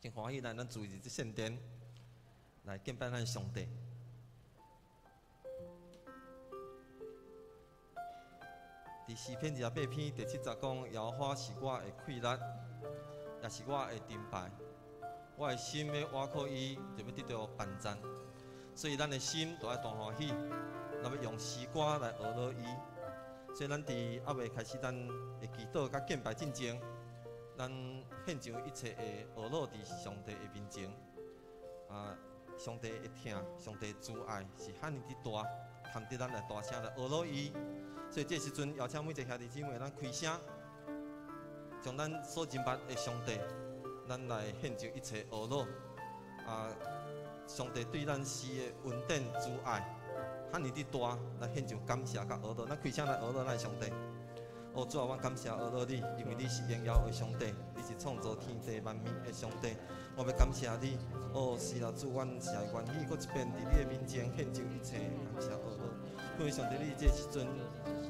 真歡喜咱聚佇這聖殿來敬拜咱上帝。佇詩篇28篇第七節講：耶和華是我的氣力，也是我的盾牌。我的心欲倚靠伊，就欲得著幫贊。所以咱的心都愛大歡喜，咱欲用詩歌來呵咾伊。所以咱佇猶未開始咱的祈禱佮敬拜進前，咱獻上一切的呵咾佇上帝的面前。啊，上帝的疼，上帝的慈愛是遐爾之大，堪得咱來大聲來呵咾伊。所以這時陣邀請每一個兄弟姊妹，咱開聲，將咱所認捌的上帝，咱來獻上一切呵咾。啊，上帝對咱施的恩典慈愛，遐爾之大，咱獻上感謝佮呵咾。咱開聲來呵咾咱的上帝。哦，主啊，我感謝呵咾你，因為你是榮耀的上帝，你是創造天地萬物的上帝。我欲感謝你。哦，是啦，主，阮是愛願意閣一遍佇你的面前獻上一切感謝呵咾。因為上帝，你這時陣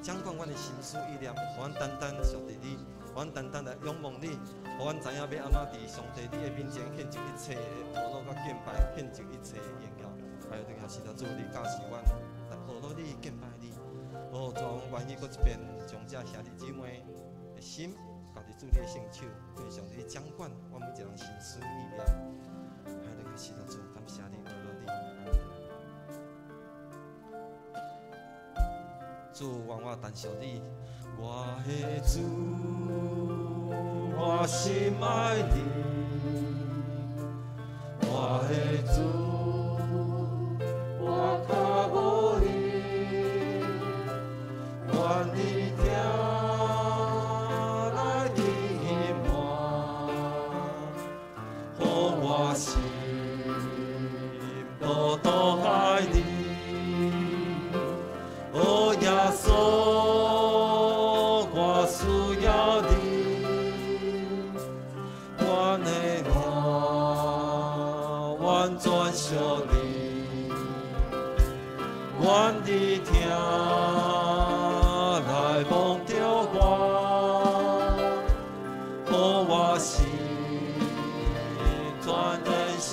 掌管阮的心思意念，予阮單單屬佇你，予阮單單來仰望你，予阮知影欲按怎佇上帝你的面前獻上一切的呵咾佮敬拜，獻上一切的榮耀。還有這個是啦，主，你教示阮來呵咾你，敬拜你。哦，主，阮願意閣一遍將這兄弟姊妹的心交佇主你的聖手，因為上帝掌管阮每一个人心思意念。還有這個是啦，主，感謝你，呵咾你。主，願我單屬你，我的主，我心愛你，我的主，我跤無你，願你疼來牽引我，予我心倒倒愛你。哦，耶穌，我需要你，我的靈完全屬你，願你疼來摸著我，予我心全然屬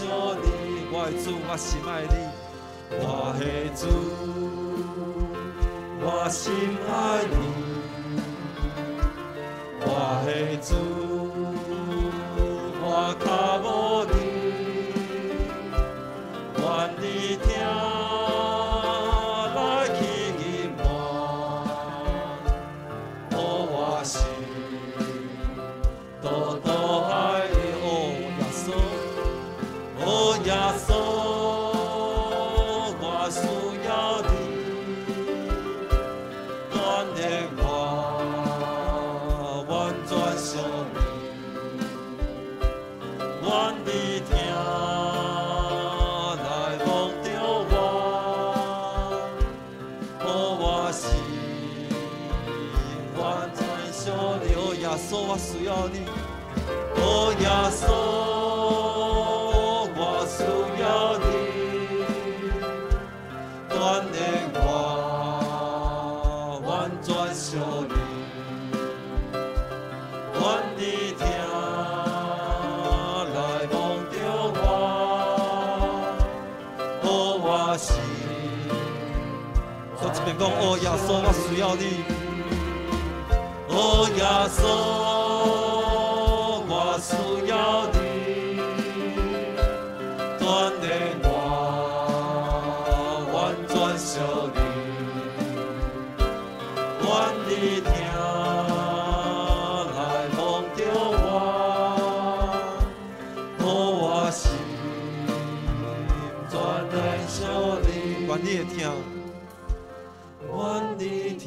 你。我的主，我心愛你，我的主。我心愛你，我的主，我跤無你，願你疼來牽引我，予我心倒倒愛你。哦，耶穌，哦，耶穌，我需要你。願你我完全屬你，願你疼來摸著我，予我心完全屬你。哦，耶穌，我需要你。哦，耶穌，我需要你。願你我完全屬你，願你疼來摸著我，予我心。說一遍講，哦，耶穌，我需要你。哦，耶穌，我需要你。願你我完全屬你。願你疼來摸著我，予我心全然屬你。願你的疼，願你疼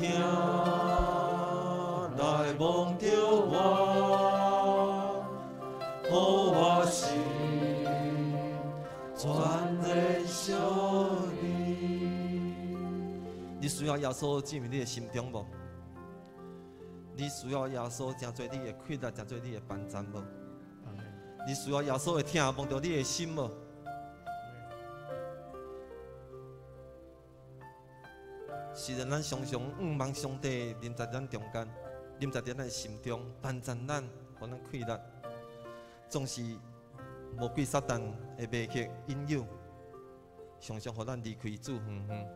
來摸著我，予我心全然屬你。你需要耶穌進入你的心中無？你需要耶穌成做你的氣力，成做你的幫贊無？你需要耶穌的疼摸著你的心無？雖然咱常常向望上帝臨在咱中間，臨在咱的心中，幫贊咱，予咱氣力，總是魔鬼撒旦的迷惑引诱，常常予咱離開主遠遠。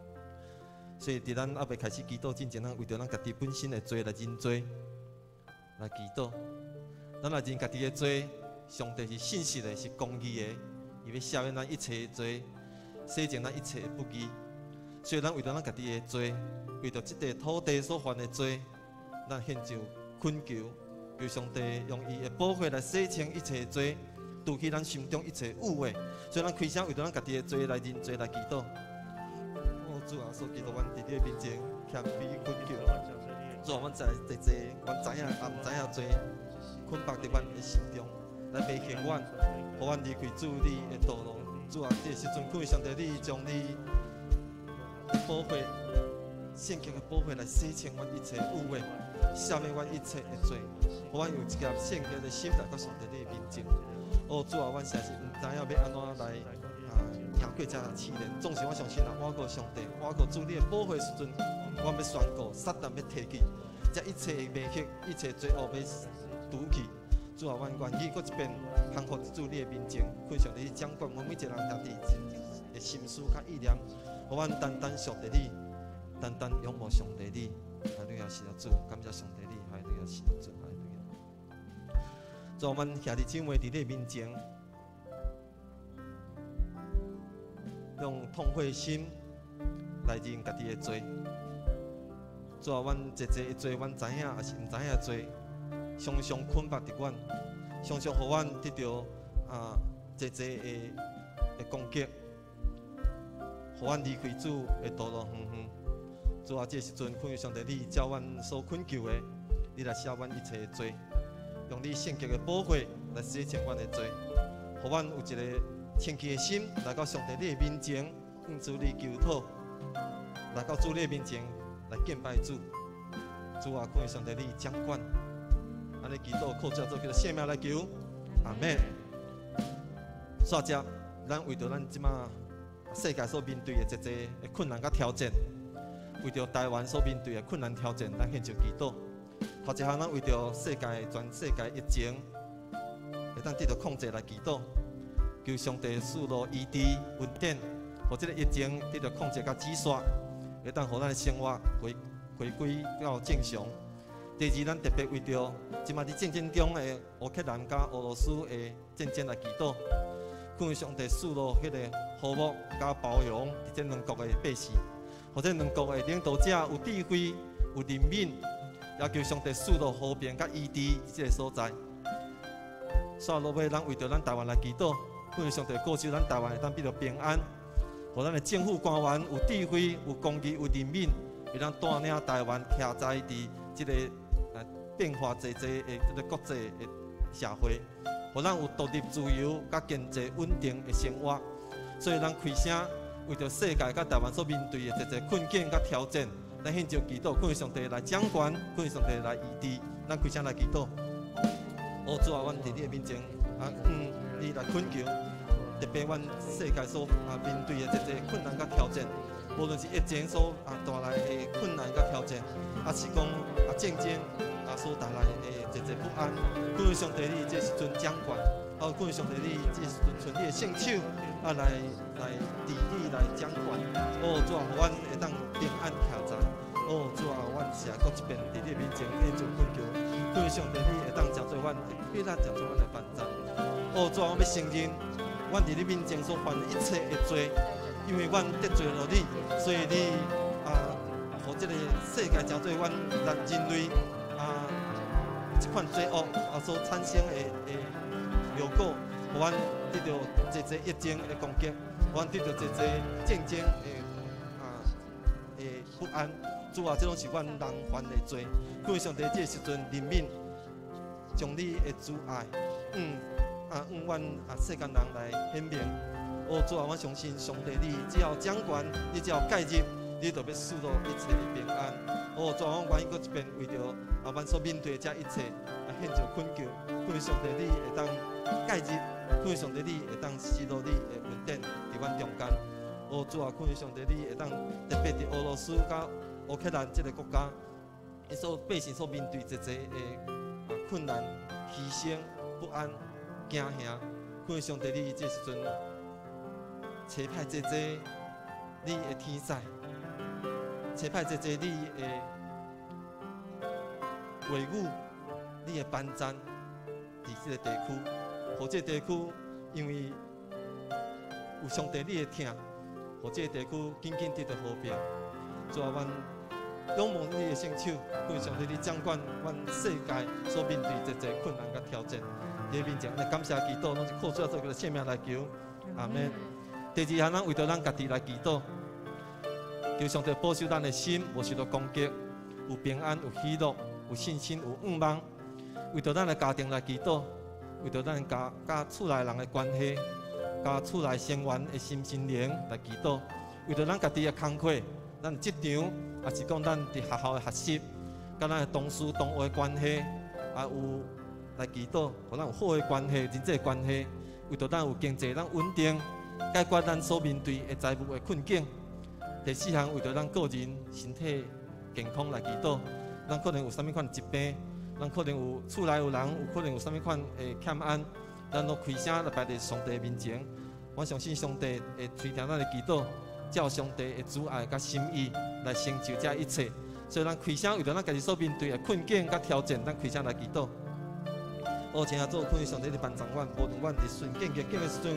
所以，佇咱猶未開始祈禱之前，咱為著咱家己本身的罪來認罪，來祈禱。咱若認家己的罪，上帝是信實的，是公義的，伊欲赦免咱一切的罪，洗淨咱一切的不義。所以，咱為著咱家己的罪，為著這塊土地所犯的罪，咱獻上懇求，求上帝用伊的寶血來洗清一切的罪，除去咱心中一切污穢。所以，咱開聲為著咱家己的罪來認罪來祈禱。哦，主啊，耶穌基督，阮佇你的面前謙卑懇求。主啊，阮知濟濟，阮知影也毋知影罪捆綁佇阮的心中，來迷惑阮，予阮離開主你的道路。主啊，這個時陣，懇求上帝，你將你的寶血、聖潔的寶血來洗清阮一切污穢，赦免阮一切的罪，予阮有一顆聖潔的心來到上帝你的面前。哦，主啊，阮實在是毋知影欲按怎來行過這試煉。總是我相信啊，倚靠上帝，倚靠主你的寶血時陣，阮欲宣告，撒旦欲退去，這一切的迷惑、一切罪惡欲除去。主啊，阮願意閣一遍降服佇主你的面前，懇求上帝掌管阮每一個人兄弟的心思佮意念，予阮單單屬佇你，單單仰望上帝你。哈利路亞，是啊，主，感謝上帝你，哈利路亞，是啊，主，哈利路亞。主，阮兄弟姊妹佇你的面前，用痛悔心來認家己的罪。主啊，阮濟濟的罪，阮知影抑是毋知影的罪，常常捆綁佇阮，常常予阮得著濟濟的攻擊，予阮離開主的道路遠遠。主啊，這個時陣，懇求上帝，你照阮所懇求的，你來赦阮一切的罪，用你聖潔的寶血來洗淨阮的罪，予阮有一個清潔的心來到上帝你的面前，向主你求討，來到主你的面前來敬拜主。主啊，懇求上帝你掌管，按呢祈禱，靠主耶穌基督聖名來求，阿們。煞接，咱為著咱這馬世界所面對的濟濟的困難佮挑戰，為著台灣所面對的困難挑戰，咱獻上祈禱。頭一項，咱為著世界全世界疫情會當得著控制來祈禱，求上帝賜予醫治恩典，予這个疫情得著控制佮止煞，會當予咱的生活回歸到正常。第二，咱特別為著這馬佇戰爭中的烏克蘭佮俄羅斯的戰爭來祈禱，懇求上帝賜予彼个和睦佮包容佇這兩國的百姓，予這兩國的領導者有智慧、有憐憫，也求上帝賜予和平佮醫治佇這个所在。煞落尾，咱為著咱台灣來祈禱，懇求上帝顧守咱台灣會當得著平安，予咱的政府官員有智慧、有公義、有憐憫，會當帶領台灣徛在佇這個變化濟濟的這个國際的社會，予咱有獨立、自由、佮經濟穩定的生活。所以，咱開聲為著世界佮台灣所面對的濟濟困境佮挑戰，咱獻上祈禱，懇求上帝來掌權，懇求上帝來醫治。咱開聲來祈禱。哦，主啊，阮佇你的面前啊，向你來懇求，特別阮世界所面對的濟濟困難佮挑戰，無論是疫情所帶來的困難佮挑戰，抑是講戰爭所帶來的濟濟不安，懇求上帝你這時陣掌權，懇求上帝你這時陣伸你的聖手來治理來掌權。哦，主啊，予阮會當平安徛在。哦，主啊，阮是閣一遍佇你的面前獻上懇求，懇求上帝你會當成做阮的庇護，成做阮的幫助。哦，主啊，我欲承認，阮佇你面前所犯的一切的罪，因為阮得罪了你，所以你予這个世界成做阮咱人類這款罪惡所產生的後果，予阮得著濟濟疫情的攻擊，予阮得著濟濟戰爭的不安。主啊，這攏是阮人犯的罪。求上帝這個時陣憐憫，將你的慈愛，向阮世間人來顯明。哦，主啊，我相信上帝你只要掌權，你只要介入，你就欲賜予一切的平安。哦，主啊，我願意閣一遍為著阮所面對的這一切獻上懇求，求上帝你會當介入，求上帝你會當施予你的恩典佇阮中間。哦，主啊，求上帝你會當特別佇俄羅斯佮烏克蘭這个國家，伊所百姓所面對濟濟的困難、犧牲、不安、驚嚇。感謝上帝，你這時陣差派這這你的天使，差派這這你的話語，你的幫贊，佇這个地區，予這个地區因為有上帝你的疼，予這个地區緊緊得著和平。主啊，阮仰望你的聖手，感謝上帝你掌管阮世界所面對這濟困難佮挑戰。佇你面前，來感謝祈禱，攏是靠主耶穌基督聖名來求，阿門。第二項，咱為著咱家己來祈禱，求上帝保守咱的心，無受著攻擊，有平安，有喜樂，有信心，有盼望。為著咱的家庭來祈禱，為著咱家佮厝內人的關係，佮厝內成員的心心靈來祈禱。為著咱家己的工課，咱職場，抑是講咱佇學校的學習，佮咱的同事同學的關係，也有來祈禱，予咱有好的關係、人際關係。為著咱有經濟，咱穩定，解決咱所面對的財務的困境。第四項，為著咱個人身體健康來祈禱，咱可能有啥物款疾病，咱可能有厝內有人，有可能有啥物款的欠安，咱攏開聲來擺佇上帝面前。我相信上帝會垂聽咱的祈禱，照上帝的慈愛佮心意來成就這一切。所以，咱開聲為著咱家己所面對的困境佮挑戰，咱開聲來祈禱。哦，親愛主，感謝上帝你幫助阮，無論阮佇順境逆境的時陣，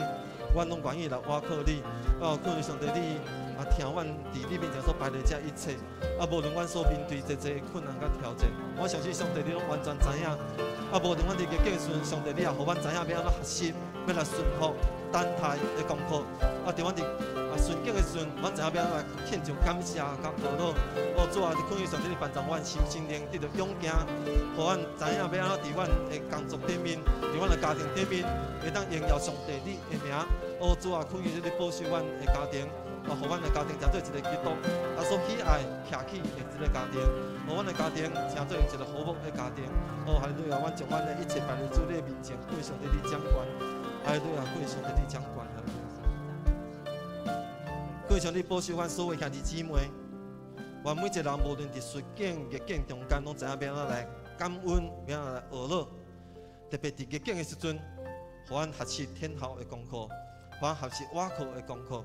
阮攏願意來倚靠你。哦，感謝上帝你啊，聽阮佇你面前所擺的這一切。啊，無論阮所面對濟濟困難佮挑戰，我相信上帝你攏完全知影。啊，無論阮佇逆境的時陣，上帝你也予阮知影欲按怎學習，欲來順服、等待的功課。啊，佇阮佇啊順境的時陣，阮知影欲按怎來獻上感謝佮禱告。哦，主啊，你感謝上帝你幫助阮心心靈得著勇健，予阮知影欲按怎佇阮的工作頂面，佇阮的家庭頂面，會當榮耀上帝你的名。哦，主啊，懇求你保守阮的家庭，哦，予阮的家庭成做一个基督啊所喜愛徛起的一个家庭，予阮的家庭成做一个和睦的家庭。哦，哈利路亞，阮將阮的一切擺佇主你的面前，感謝上帝你掌權。哈利路亞，感謝上帝你掌權。感謝上帝保守阮所有兄弟姊妹，願每一個人無論佇順境逆境中間，攏知影欲按怎來感恩，欲按怎來學樂。特別佇逆境的時陣，予阮學習天後的功課，予阮學習倚靠的功課。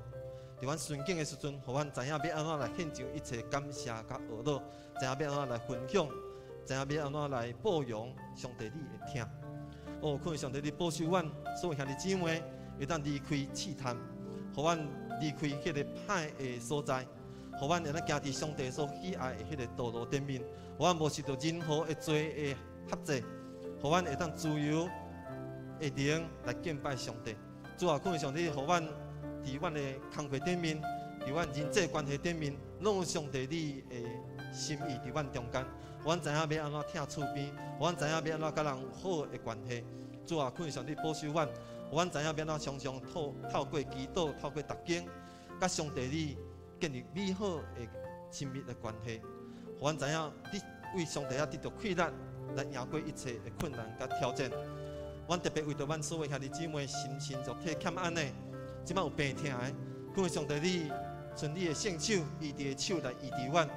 佇阮順境的時陣，予阮知影欲按怎來獻上一切感謝佮學樂，知影欲按怎來分享，知影欲按怎來報揚上帝你的疼。哦，懇求上帝你保守阮所有兄弟姊妹，會當離開試探，予阮離開彼個歹的所在，予阮會當行佇上帝所喜愛的彼個道路頂面，予阮無受著任何的罪的轄制，予阮會當自由的靈來敬拜上帝。主啊，懇求上帝，予阮佇阮的工課頂面，佇阮人際關係頂面，攏有上帝你的心意佇阮中間，予阮知影欲按怎疼厝邊，予阮知影欲按怎佮人有好的關係。主啊，懇求上帝保守阮，予阮知影欲按怎常常透過祈禱、透過讀經，佮上帝你建立美好的親密的關係，予阮知影你為上帝遐得著氣力來贏過一切的困難佮挑戰。阮特別為著阮所有兄弟姊妹心身肉體欠安的，這擺有病痛的，懇求上帝你伸你的聖手，醫治的手來醫治阮，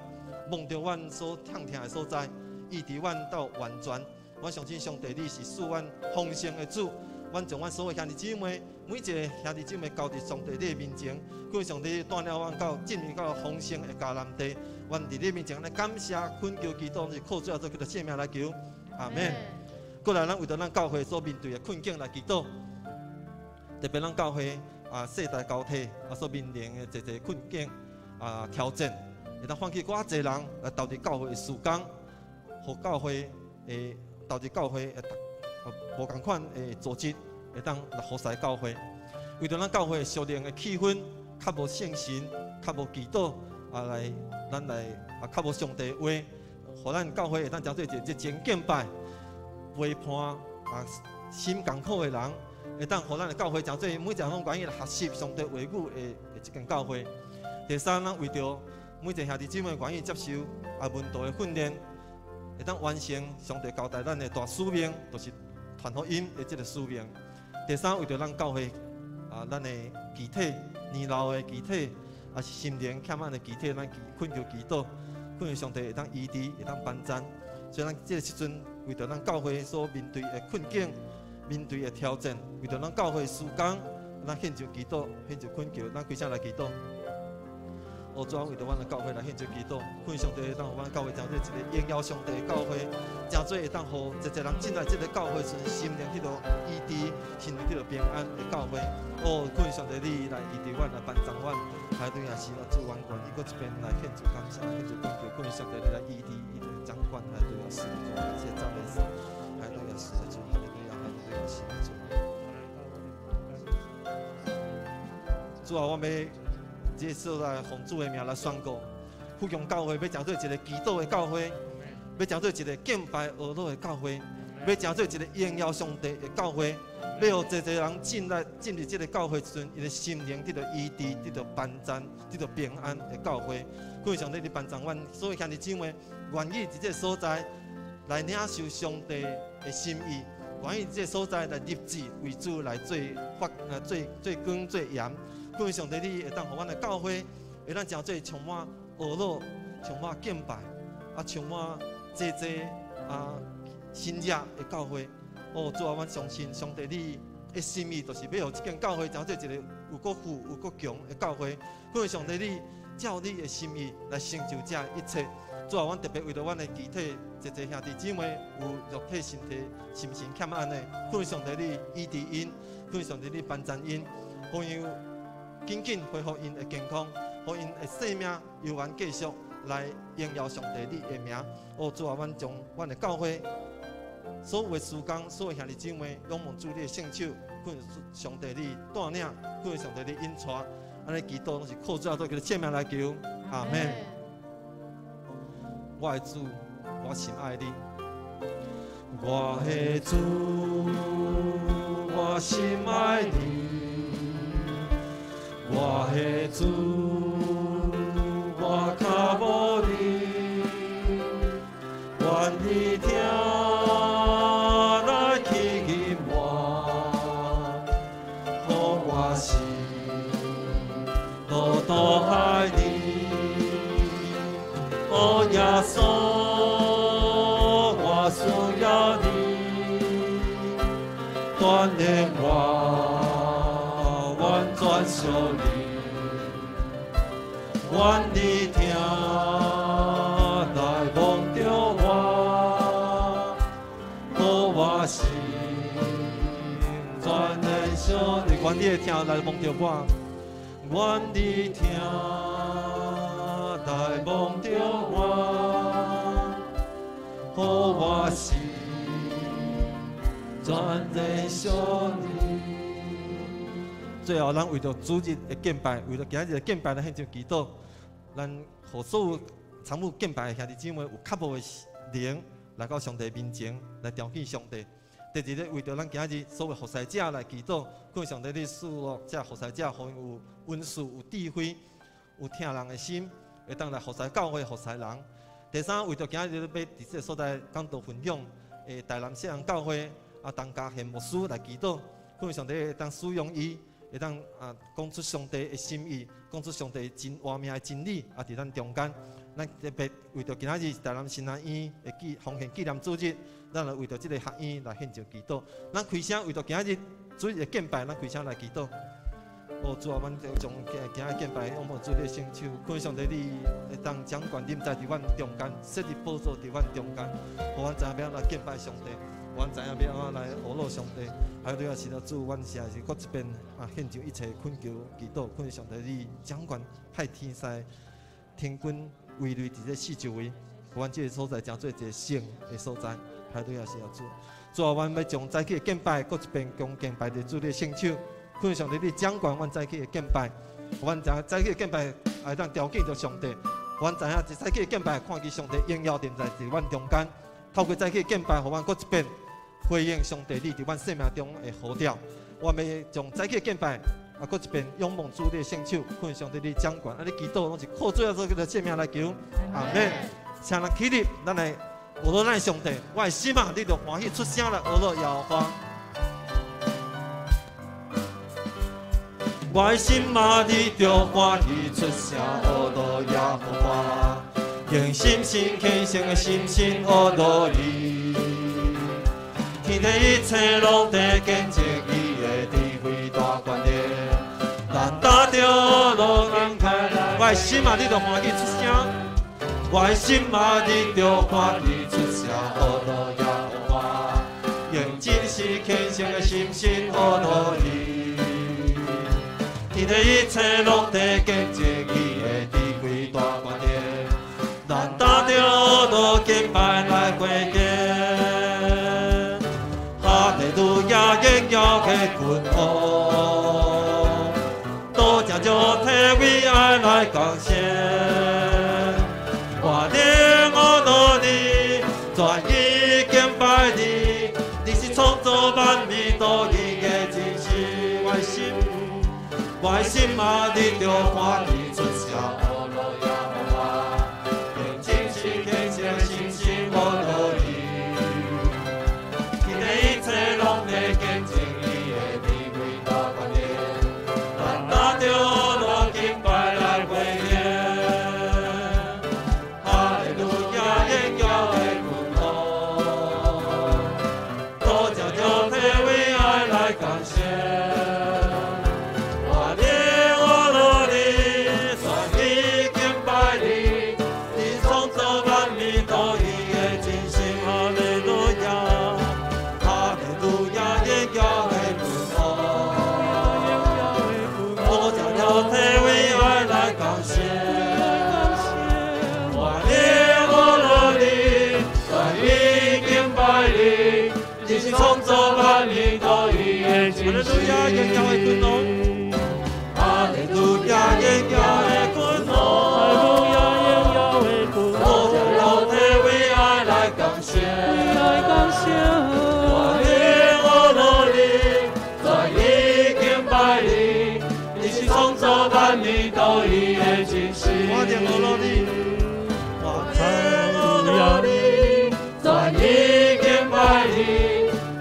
摸著阮所痛疼的所在，醫治阮到完全。我相信上帝你是賜阮豐盛的主，阮將阮所有兄弟姊妹，每一个兄弟姊妹交佇上帝你的面前，懇求上帝帶領阮到進入到豐盛的迦南地。阮佇你面前來感謝、懇求、祈禱，是靠主耶穌基督聖名來求，阿門。過來，咱為著咱教會所面對的困境來祈禱，特別咱教會啊世代交替啊所面臨的濟濟困境啊挑戰，會當喚起閣較濟人來投入教會的事工，予教會的投入教會的無仝款的組織，會當來服侍教會。為著咱教會屬靈的氣氛較無聖神，較無祈禱啊來，咱來啊較無上帝話，予咱教會會當成做一個熱情敬拜、陪伴啊心艱苦的人，會當予咱的教會成做每一個人攏願意來學習上帝話語的的這間教會。第三，咱為著每一個兄弟姊妹願意接受啊門徒的訓練，會當完成上帝交代咱的大使命，就是傳福音的這个使命。第三，為著咱教會啊，咱的肢體年老的肢體，抑是心靈欠安的肢體，咱懇求祈禱，懇求上帝會當醫治，會當幫贊。所以，咱這个時陣為著咱教會所面對的困境，面對的挑戰，為著咱教會事工，咱獻上祈禱，獻上懇求，咱開聲來祈禱。哦，主啊，為著阮的教會來獻上祈禱，懇上帝會當予阮教會成做一个榮耀上帝的教會，成做會當予濟濟人進來這个教會時，心靈得到醫治，心靈得到平安的教會。哦，懇上帝你來醫治阮，來幫助阮，哈利路亞，是啊，主，阮願意閣一遍來獻上感謝，獻上懇求，懇上帝你來醫治，醫治掌管，哈利路亞，是主，感謝讚美神，哈利路亞，是主，哈利路亞，哈利路亞，是主。主啊，我欲這所在奉主的名來宣告，富強教會欲成做一个祈禱的教會，欲成做一个敬拜阿羅的教會，欲成做一个榮耀上帝的教會，欲予濟濟人進來進入這个教會時陣，伊的心靈得到醫治，得到幫贊，得到平安的教會。感謝上帝，你幫贊阮所有兄弟姊妹，願意佇這个所在來領受上帝的心意，願意佇這個所在來立志為主來做發，做做光做鹽。感謝上帝，你會當予阮的教會，會當成做充滿呵咾、充滿敬拜，啊，充滿濟濟啊新熱的教會。哦，主啊，阮相信上帝你的心意，就是欲予這間教會成做一个有閣富有閣強的教會。感謝上帝，你照你的心意來成就這一切。主啊，阮特別為著阮的肢體，濟濟兄弟姊妹有肉體身體心神欠安的，感謝上帝你醫治𪜶，感謝上帝你幫助𪜶，予𪜶緊緊恢復𪜶的健康，予𪜶的生命猶原繼續來榮耀上帝你的名。哦，主啊，阮將阮的教會所有的事工，所有兄弟姊妹，仰望主你的聖手，感謝上帝你帶領，感謝上帝你引帶，按呢祈禱攏是靠主耶穌基督聖名來求，阿們。我的主，我深愛你。我的主，我深愛你。我的主，我跤無你，願意聽來吸引我，予我心路途愛你。哦，耶穌，我需要你，鍛鍊我完全屬你，願你聽來摸著我，予我心全然屬你。願你的疼來摸著我，願你疼來摸著我，予我心全然屬你。最後，咱為著主日的敬拜，為著今日的敬拜來獻上祈禱。咱予所有參與敬拜的兄弟姊妹有渴慕的靈來到上帝面前來朝見上帝。第二个，為著咱今日所有服侍者來祈禱，願上帝你賜予這服侍者，予𪜶有恩賜、有智慧、有疼人的心，會當來服侍教會、服侍人。第三，為著今日欲佇這个所在講道分享的台南聖人教會啊，陳家賢牧師來祈禱，願上帝會當使用伊，會當啊講出上帝的心意，講出上帝真活命的真理啊，佇咱中間。咱特別為著今仔日台南神學院的紀奉獻紀念主日，咱來為著這个學院來獻上祈禱。咱開聲為著今仔日主日的敬拜，咱開聲來祈禱。哦，主啊，阮就將今日敬拜，仰望主你的聖手，懇上帝你會當掌權臨在佇阮中間，設立寶座佇阮中間，予阮知影欲按怎來敬拜上帝，予阮知影欲按怎來呵咾上帝。哈利路亞，是的，主，阮實在是閣一遍啊，獻上一切懇求祈禱，懇上帝你掌權派天使天軍圍內佇這四周圍，予阮這个所在成做一个聖的所在。哈利路亞，是的，主，主啊，阮欲將早起的敬拜閣一遍將敬拜佇主你的聖手。懇上帝，你掌管阮早起的敬拜，阮知影早起的敬拜會當朝見著上帝。阮知影一早起的敬拜，看見上帝榮耀臨在佇阮中間。透過早起的敬拜，予阮閣一遍回應上帝你佇阮生命中的呼召。我欲將早起的敬拜，啊，閣一遍仰望主你的聖手，懇上帝你掌管。啊，你祈禱攏是靠主耶穌基督聖名來求，阿們。請咱起立，咱來呵咾咱的上帝。我的心啊，你著歡喜出聲來呵咾耶和華。我的心啊，你著歡喜出聲呵咾耶和華，用心心虔誠的心心呵咾伊。天地一切攏佇見證伊的智慧大權能。咱擔著路敬拜，我的心啊，你著歡喜出聲；我的心啊，你著歡喜出聲，阿羅耶和華，用真實虔誠的心信阿羅伊。天地一切攏佇見證伊的智慧大權能。咱擔著路敬拜來回應，哈利路亞，榮耀的君王，多謝主體為愛來感謝。我靈阿羅你，全意敬拜你，你是創造萬物獨一的真神。我的心，我的心啊，你著歡喜出聲，阿羅耶和華，用真實虔誠心信阿羅伊。天地一切攏佇見證伊的智慧大權能，咱擔著路敬拜來回應。哈利路亞，榮耀的君王，多謝主體為愛來感謝。我靈阿羅你，全意敬拜你，你創造萬物獨一的真神。哈利路亞，哈利路亞，榮耀的君王，多謝主體為愛來感謝。我靈阿羅你，全意敬拜你，你是創造萬物獨一的真神。哈利路亞，榮耀的君王。哈利路亞，榮耀的君王。哈利路亞，榮耀的君多謝主體為愛來感謝。來感謝。我靈阿羅你，全意敬拜你，你是創造萬物獨一的真神。我靈阿羅你，我靈阿羅你，全意敬拜你，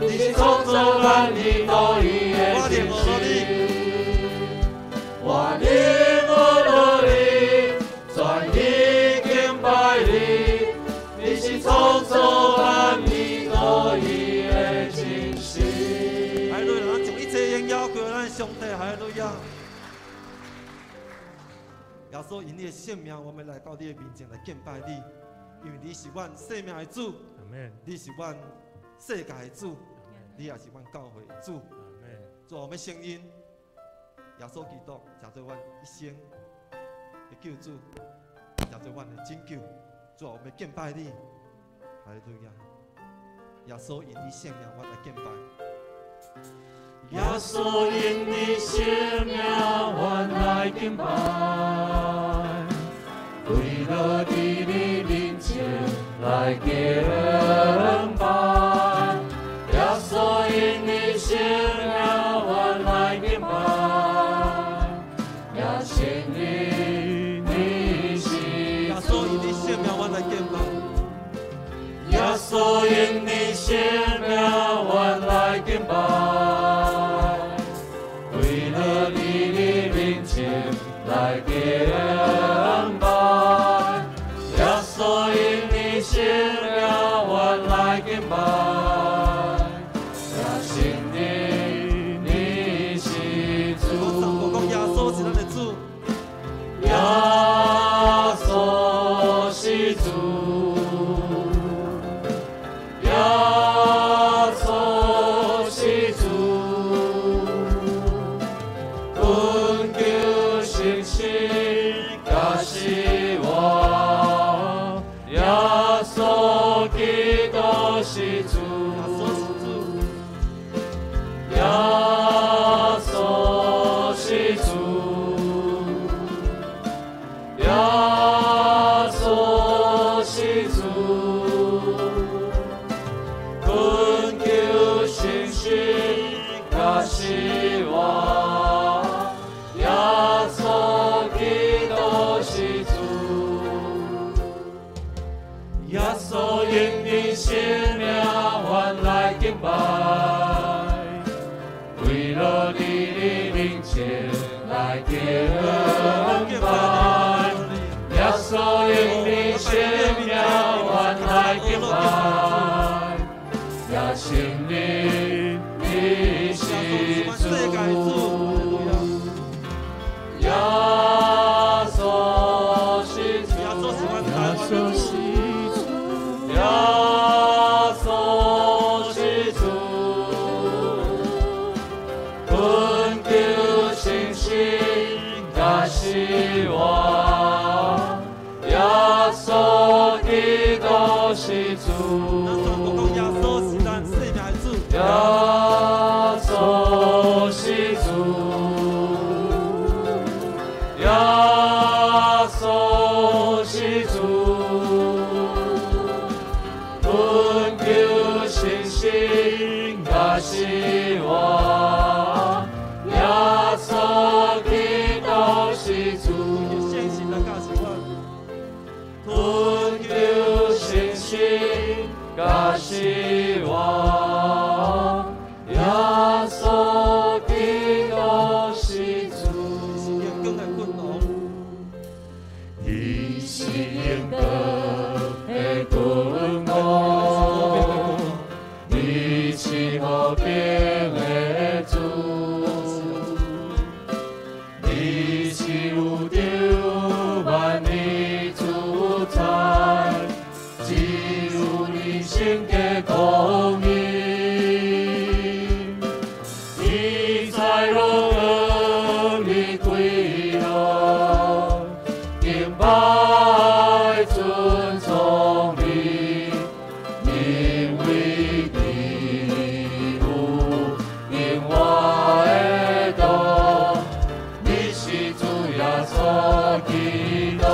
你是創造萬物獨一的真神。我靈阿羅你，全意敬拜你，你是創造萬物獨一的真神。哈利路亞，將一切榮耀歸咱上帝。哈利路亞。耶穌因你的聖名，我們來到你的面前來敬拜你，因為你是阮生命的主，阿門。你是阮世界的主，你也是阮教會的主。阿門。主，我們承認耶穌基督，成做阮一生的救主，成做阮的拯救。主，我們敬拜你。哈利路亞。耶穌因你聖名，我來敬拜。耶穌因你聖名，我來敬拜，跪落佇你面前來敬拜。耶穌因你聖名，我來敬拜，也承認你是耶穌因你聖名，我來敬拜。耶穌因你聖名，我來敬拜，跪落佇你面前來敬拜。耶穌因你聖名，我來敬拜，也承認你是主。我三個講耶穌是咱的主，耶穌是主，耶穌是主，困求信心甲希望，耶穌基督是主，耶穌是主，耶穌是主，耶穌是主，困求信心甲希望，耶穌基督是主。耶穌因你聖名，我來敬拜，跪落佇你面前來敬拜。耶穌因你聖名，我來敬拜，也承認穌是主。咱全國講耶穌是咱生命的主。耶穌是主，耶穌是主，懇求信心佮希望，耶穌基督是主。信心來教示我。懇求信心佮希望，耶穌基督是主。是榮光的君王。伊是榮光的君王，你是和平的主，你是有著萬年主宰，只有你聖潔公義，一切攏向你歸落，敬拜尊崇你，因為你有永活的道，你是主耶穌基督。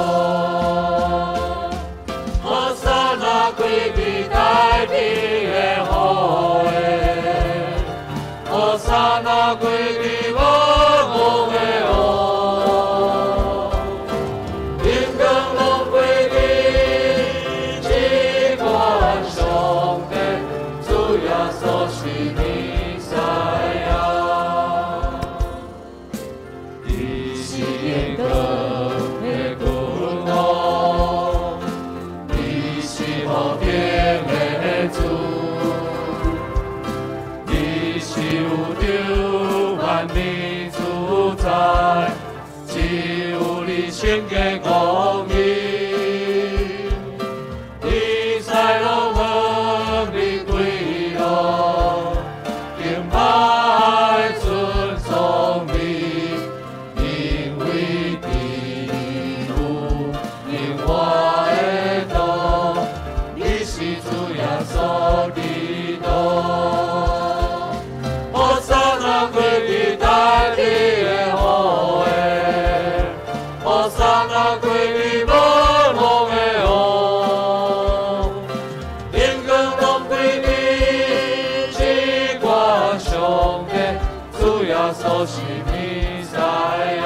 和散那歸伫大地的好的，和散那歸伫萬王的王，榮光攏歸予至高上帝，主耶穌是彌賽亞。伊是榮光的君王，你是和平的主，你是有著萬民主宰，只有你聖潔公義，一切攏向你歸落，敬拜尊崇你，因為你有永活的道，你是主耶穌基督。和散那歸伫大地的好的，和散那歸伫萬王的王，榮光攏歸予至高上帝，主耶穌是彌賽亞。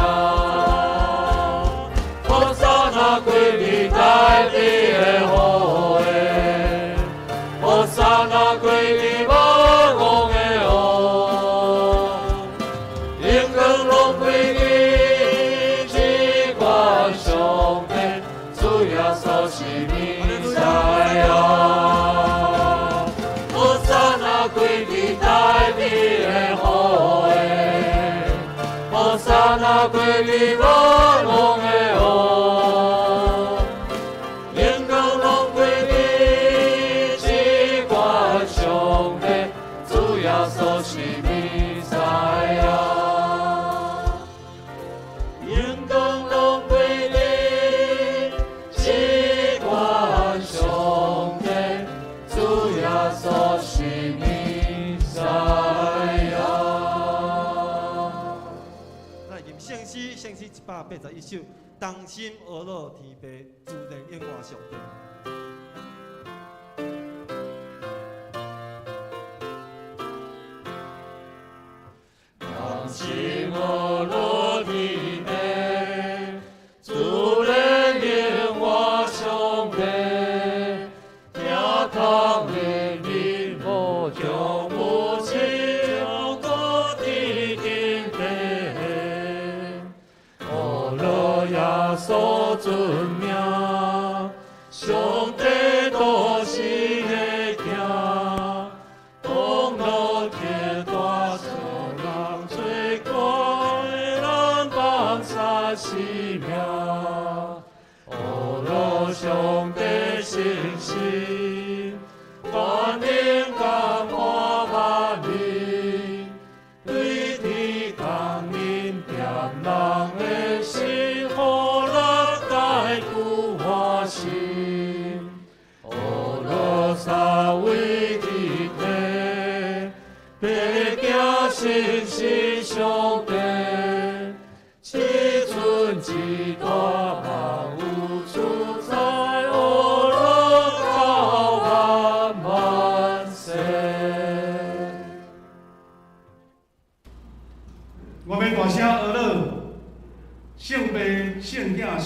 和散那歸伫大地的好的，和散那歸伫萬王的王，榮光攏歸予至高上帝，主耶穌是彌賽亞。和散那歸伫大地的好的，和散那歸伫萬王的王，榮光攏歸予至高上帝，主耶穌是彌賽亞。榮光攏歸予至高上帝，主耶穌是彌賽亞。來吟聖詩，聖詩181首，同心阿樂天父，自然永活上帝。同心阿樂天父，自然永活上帝，聽通的你無窮無盡，照顧天頂地。阿樂耶穌尊名，上帝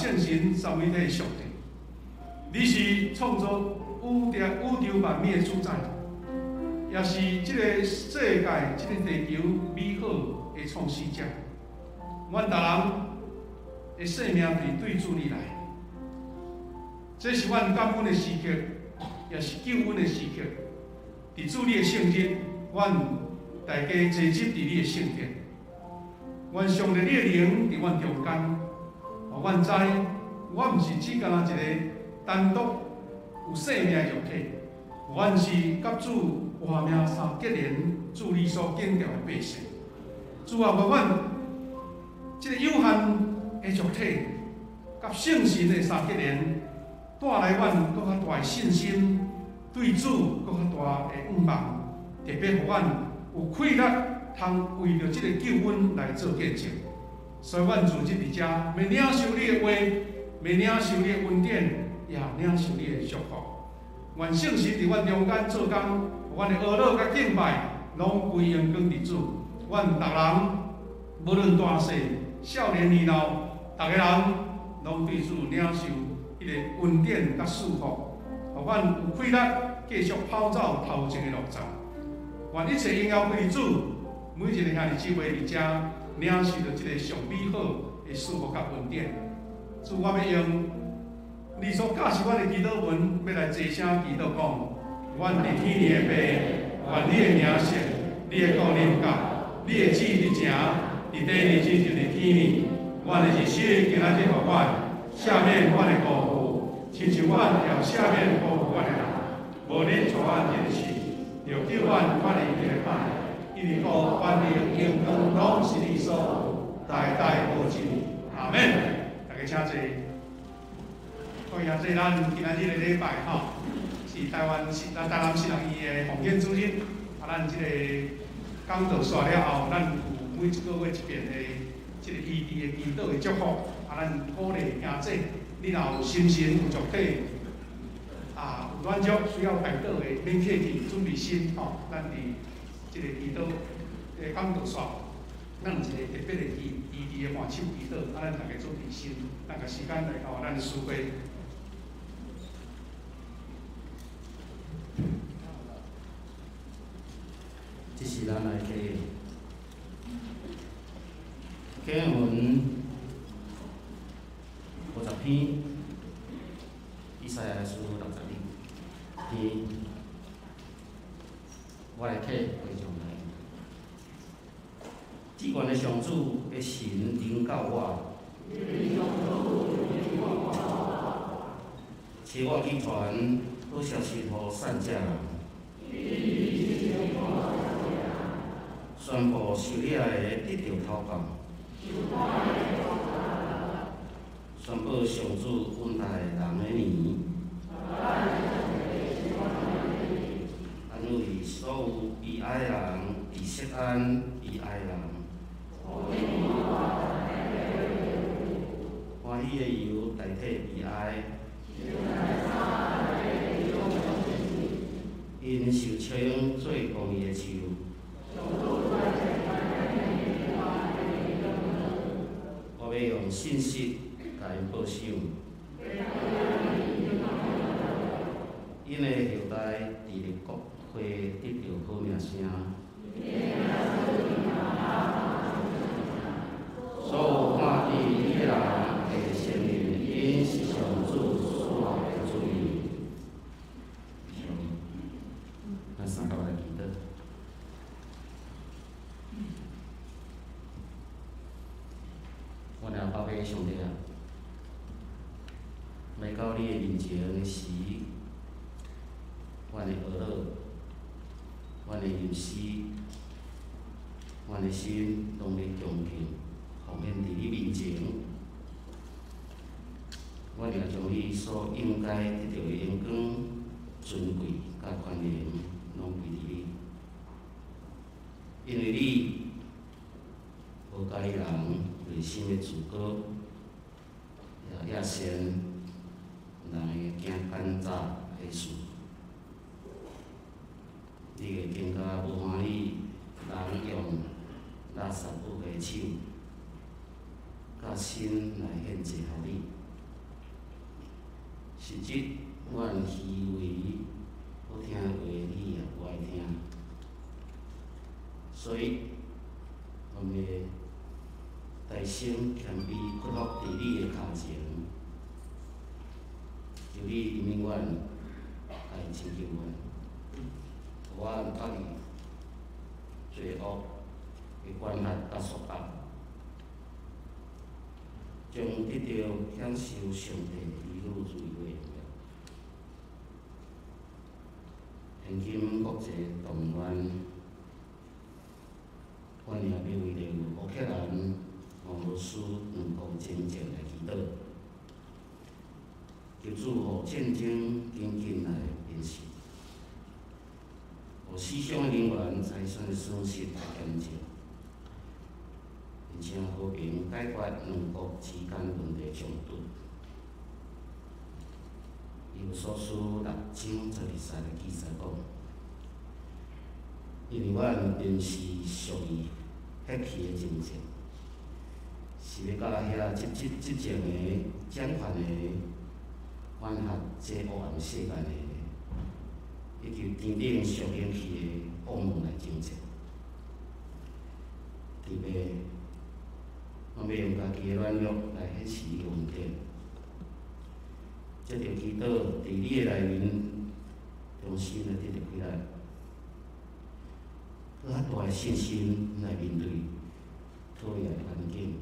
圣神三位一體的上帝，你是創造宇宙萬物的主宰，也是這个世界、這个地球美好的創始者。阮逐人的生命是對主你來，這是阮感恩的時刻，也是救恩的時刻。佇主你的聖日，阮大家齊集佇你的聖殿。願上帝你的靈佇阮中間，予阮知，我毋是只干焦一个單獨有生命的肉體，阮是佮主活命三結連，主你所揀召的百姓。主啊，願阮這個有限的肉體，佮聖神的三結連，帶來阮閣較大的信心，對主閣較大的向望，特別予阮有氣力，通為著這個救恩來做見證。所以，阮自這佇遮，欲領受你的話，欲領受你的恩典，也領受你的祝福。願聖神佇阮中間做工，阮的阿樂佮敬拜，攏歸榮光佇主。阮逐人無論大細、少年年老，逐个人攏對主領受彼个恩典佮祝福，予阮有氣力繼續跑走頭前的路程。願一切榮耀歸予主，每一个兄弟姊妹佇遮領受著這个上美好的祝福佮恩典。主，我欲用你所教示阮的祈禱文，欲來齊聲祈禱講：阮佇天的父，願你的名聖，你的國臨到，你的旨意行，佇地裡親像佇天裡。阮的日食今仔日予阮，赦免阮的辜負，親像阮也赦免辜負阮的人。無你帶阮入試，著救阮脫離彼個歹。因為國、權能、榮光，攏是你所有，代代無盡。阿門。大家請坐。各位兄弟，咱今仔日的禮拜吼，是台灣是咱台南新人醫的奉獻主日。啊，咱這個講道煞了後，咱有每一個月一遍的這個醫治的祈禱的祝福。啊，咱鼓勵兄弟，你若有心神有肉體啊有軟弱需要代禱的，免客氣，準備心吼。咱佇這個祈禱的講道煞，咱有一個特別的醫治的換手祈禱，啊，咱大家準備心，咱共時間來交咱的司會。這是咱來聽經文50篇，以賽亞書62篇，我來替會眾來。至懸的上主的神臨到我，差我去傳好消息予散者人，宣布受掠的得著頭降，宣布上主恩待人的年，安慰所有悲哀人，佇錫安悲哀人，歡喜的油代替悲哀，𪜶受稱做公義的樹。我欲用信實共𪜶保守，𪜶的後代佇列國會得著好名聲。所有看見伊的人會承認，𪜶是上主賜予的子民。咱三個來祈禱。阮的阿爸父上帝啊，來到你的面前的時，阮的懊惱，阮的吟詩，阮的心攏咧恭敬奉獻佇你面前。阮也將你所應該得著的榮光、尊貴佮權能，攏歸佇你，因為你無佮意人內心的自高，也厭嫌人會驚奸詐的事。你會更加無歡喜人用垃圾的手，佮身來獻祭予你。實質阮虛偽，好聽的話你也無愛聽，所以阮欲大聲謙卑屈服佇你的跤前，求你憐憫阮，來拯救阮，予阮脫離罪惡的管轄佮束縛，將得著享受上帝兒女自由的榮耀。現今國際動亂，阮也欲為著烏克蘭、俄羅斯兩國戰爭來祈禱，求主予戰爭緊緊來平息，予死傷的人員財產的損失來減少，並且和平解決兩國之間問題衝突。以弗所書6章12節來記載講，因為阮並是屬於血氣的征戰，是欲佮遐執執執政的、掌權的、管轄這黑暗世界的，以及天頂屬靈氣的惡魔來征戰。特別，阮欲用家己的軟弱來顯示你的恩典。藉著祈禱，佇你的內面，重新來得著氣力，閣較大的信心來面對討厭的環境，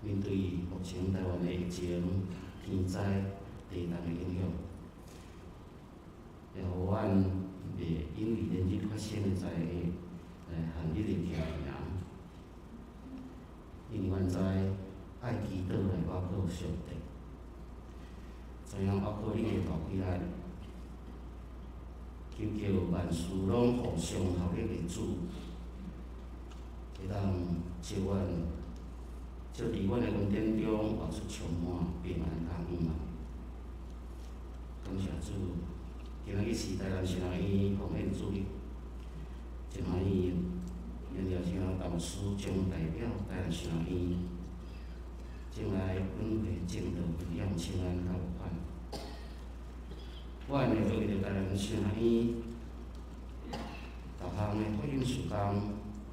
面對目前台灣的疫情、天災、地動的影響，也予阮袂因為連日發生的災禍來陷入驚惶，因為阮知愛祈禱來倚靠上帝，知影倚靠你的大氣力，求叫萬事攏互相效力的主，會當召阮，照佇阮的恩典中活出充滿平安佮盼望。感謝主，今仔日是台南神學院奉獻主日，真歡喜，咱邀請董事長代表台南神學院前來本會證道分享請安佮募款。阮會為著台南神學院逐項的福音事工，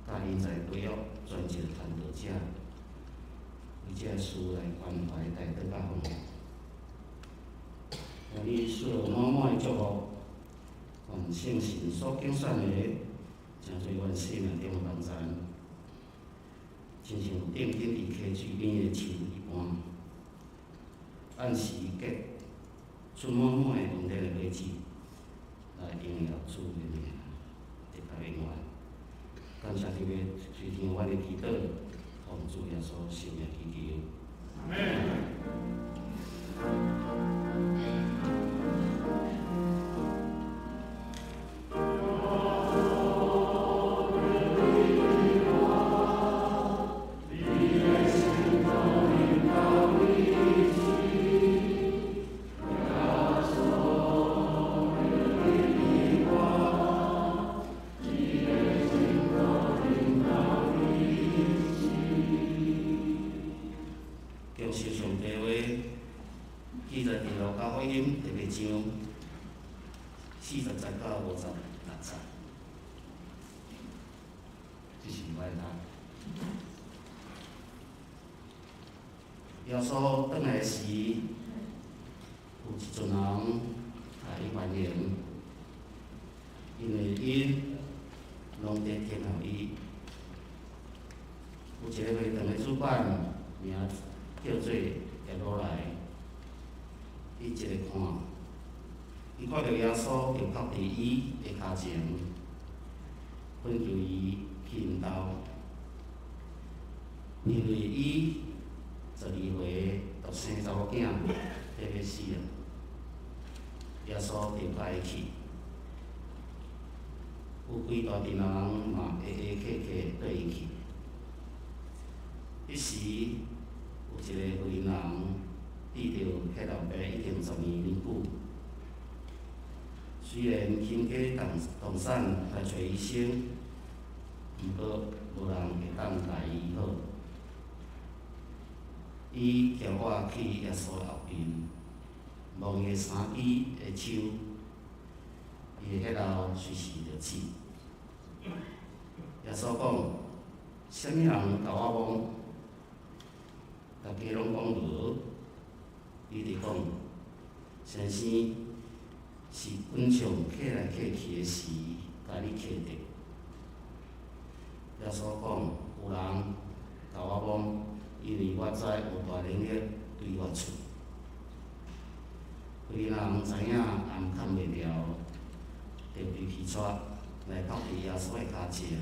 佮人才培育、專職傳道者，為這个事來關懷、代禱佮奉獻。願你賜予滿滿的祝福，願聖神所揀選的，成做阮生命中的幫贊，親像定睛佇溪水邊的樹一般，按時結出滿滿的恩典的果子，來榮耀主的名，直到永遠。感謝特別垂聽阮的祈禱，奉主耶穌聖名祈求。阿們。恭喜上帝話，記載佇路加福音第八章40節到56節，這是我來讀。耶穌轉來時，有一陣人共伊歡迎，因為𪜶攏佇等候伊。有一个會堂的主管，名叫做耶羅來，伊一个看，伊看著耶穌就伏佇伊的跤前，懇求伊去𪜶兜，因為伊12歲獨生查某囝欲欲死啊！耶穌就共伊去，有規大陣人嘛下下客客綴伊去。彼時有一个婦人得著血漏病已經12年久，雖然傾家蕩產來揣醫生，毋過無人會當共伊醫好。伊伊叫我去耶穌後邊，摸伊衫衣的手，伊的血流隨時就止。耶穌講：啥物人共我摸？大家攏講無。伊就講：先生，是群眾客來客去的時，共你客著。耶穌講：有人共我摸，因為我知有大能力對我出。規人知影暗崁袂牢，就規氣掣來伏佇耶穌的跤前，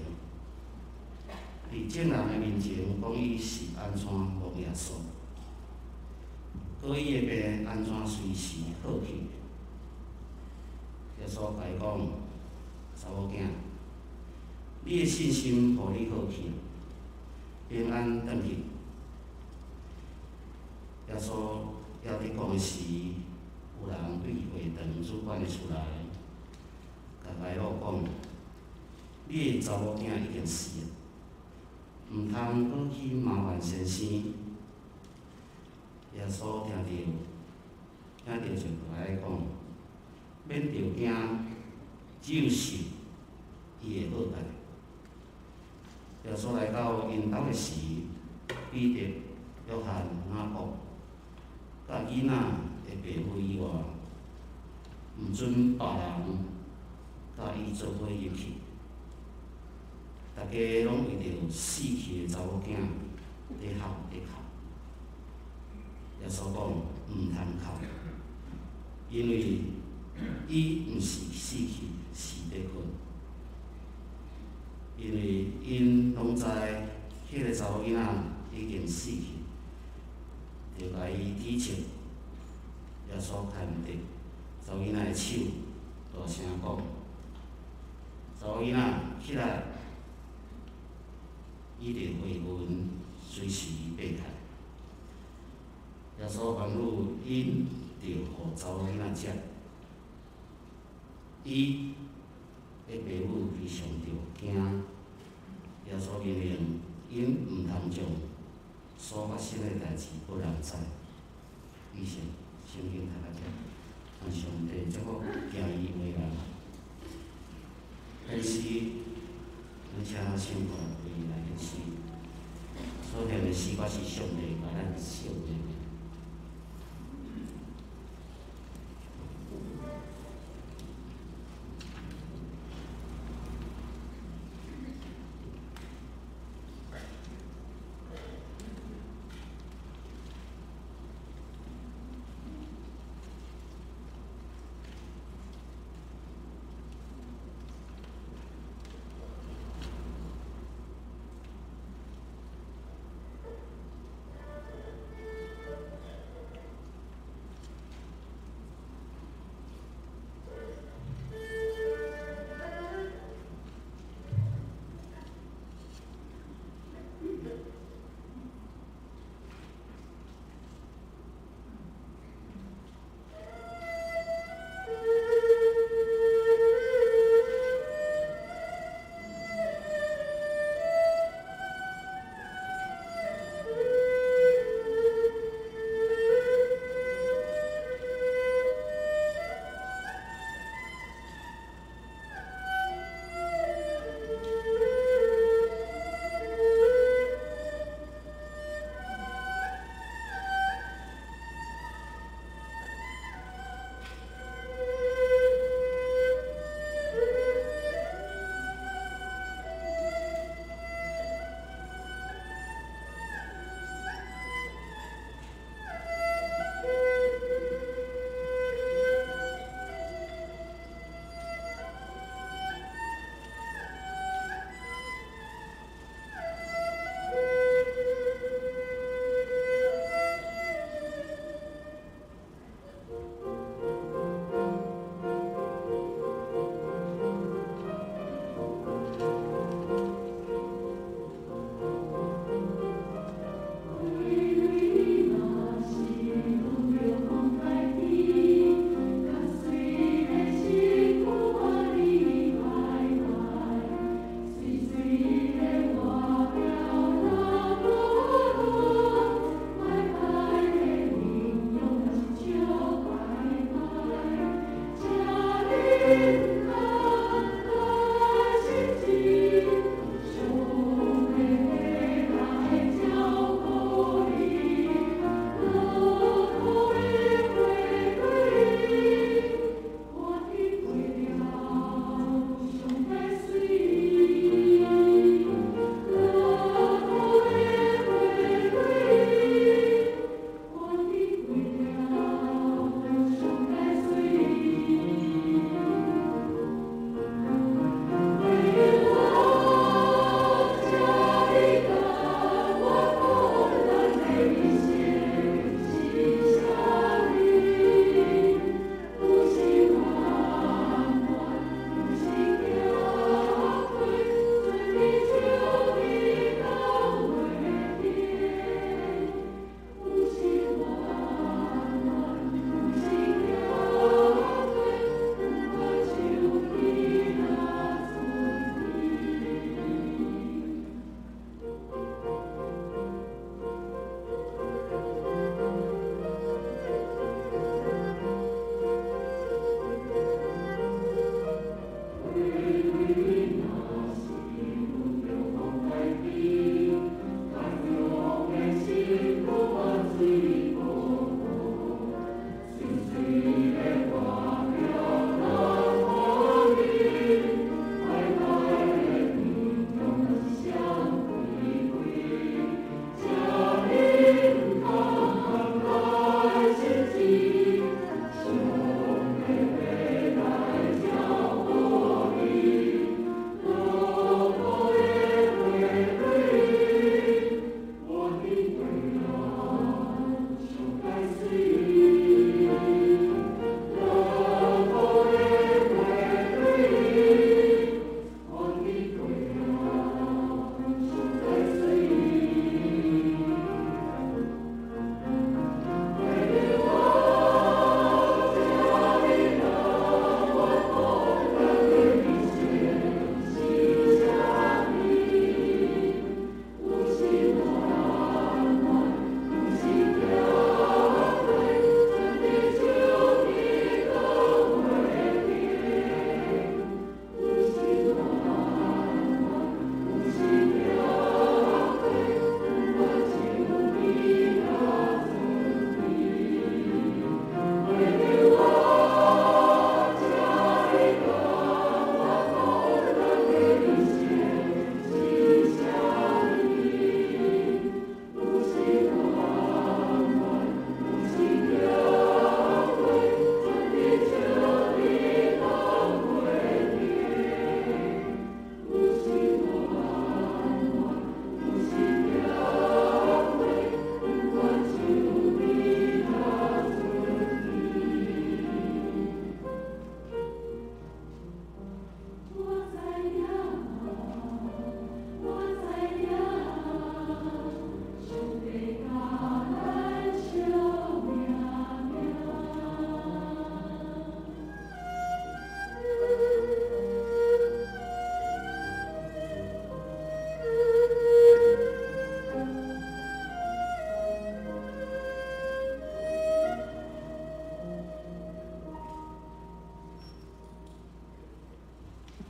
佇眾人的面前講伊是按怎摸耶穌，閣伊的病按怎隨時好去。耶穌共伊講：查某囝，你的信心予你好去，平安轉去。耶穌猶佇講的時，有人對會堂主管的厝內，共睚魯講：你的查某囝已經死了，毋通閣去麻煩先生。耶穌聽著，聽著就共伊講：免著驚，只有信，伊會好起來。耶穌來到𪜶兜的時，彼得、約翰、雅各，佮囡仔的爸母以外，毋准別人佮伊做伙入去。大家攏為著死去的查某囝佇哭佇哭。耶穌講毋通哭，因為伊毋是死去，是佇睏。因為𪜶攏知彼個查某囡仔已經死去，就共伊體拭。耶穌牽著查某囡仔的手，大聲講：查某囡仔起來！伊就回魂，隨時爬起來。耶穌吩咐𪜶，著予查某囡仔食。伊的爸母非常著驚。耶穌命令𪜶毋通將所發生的代誌予人知。以上聖經讀到遮，願上帝祝福行伊話人。獻詩，阮請聖歌隊來獻詩。所念的詩歌是上帝共咱授的。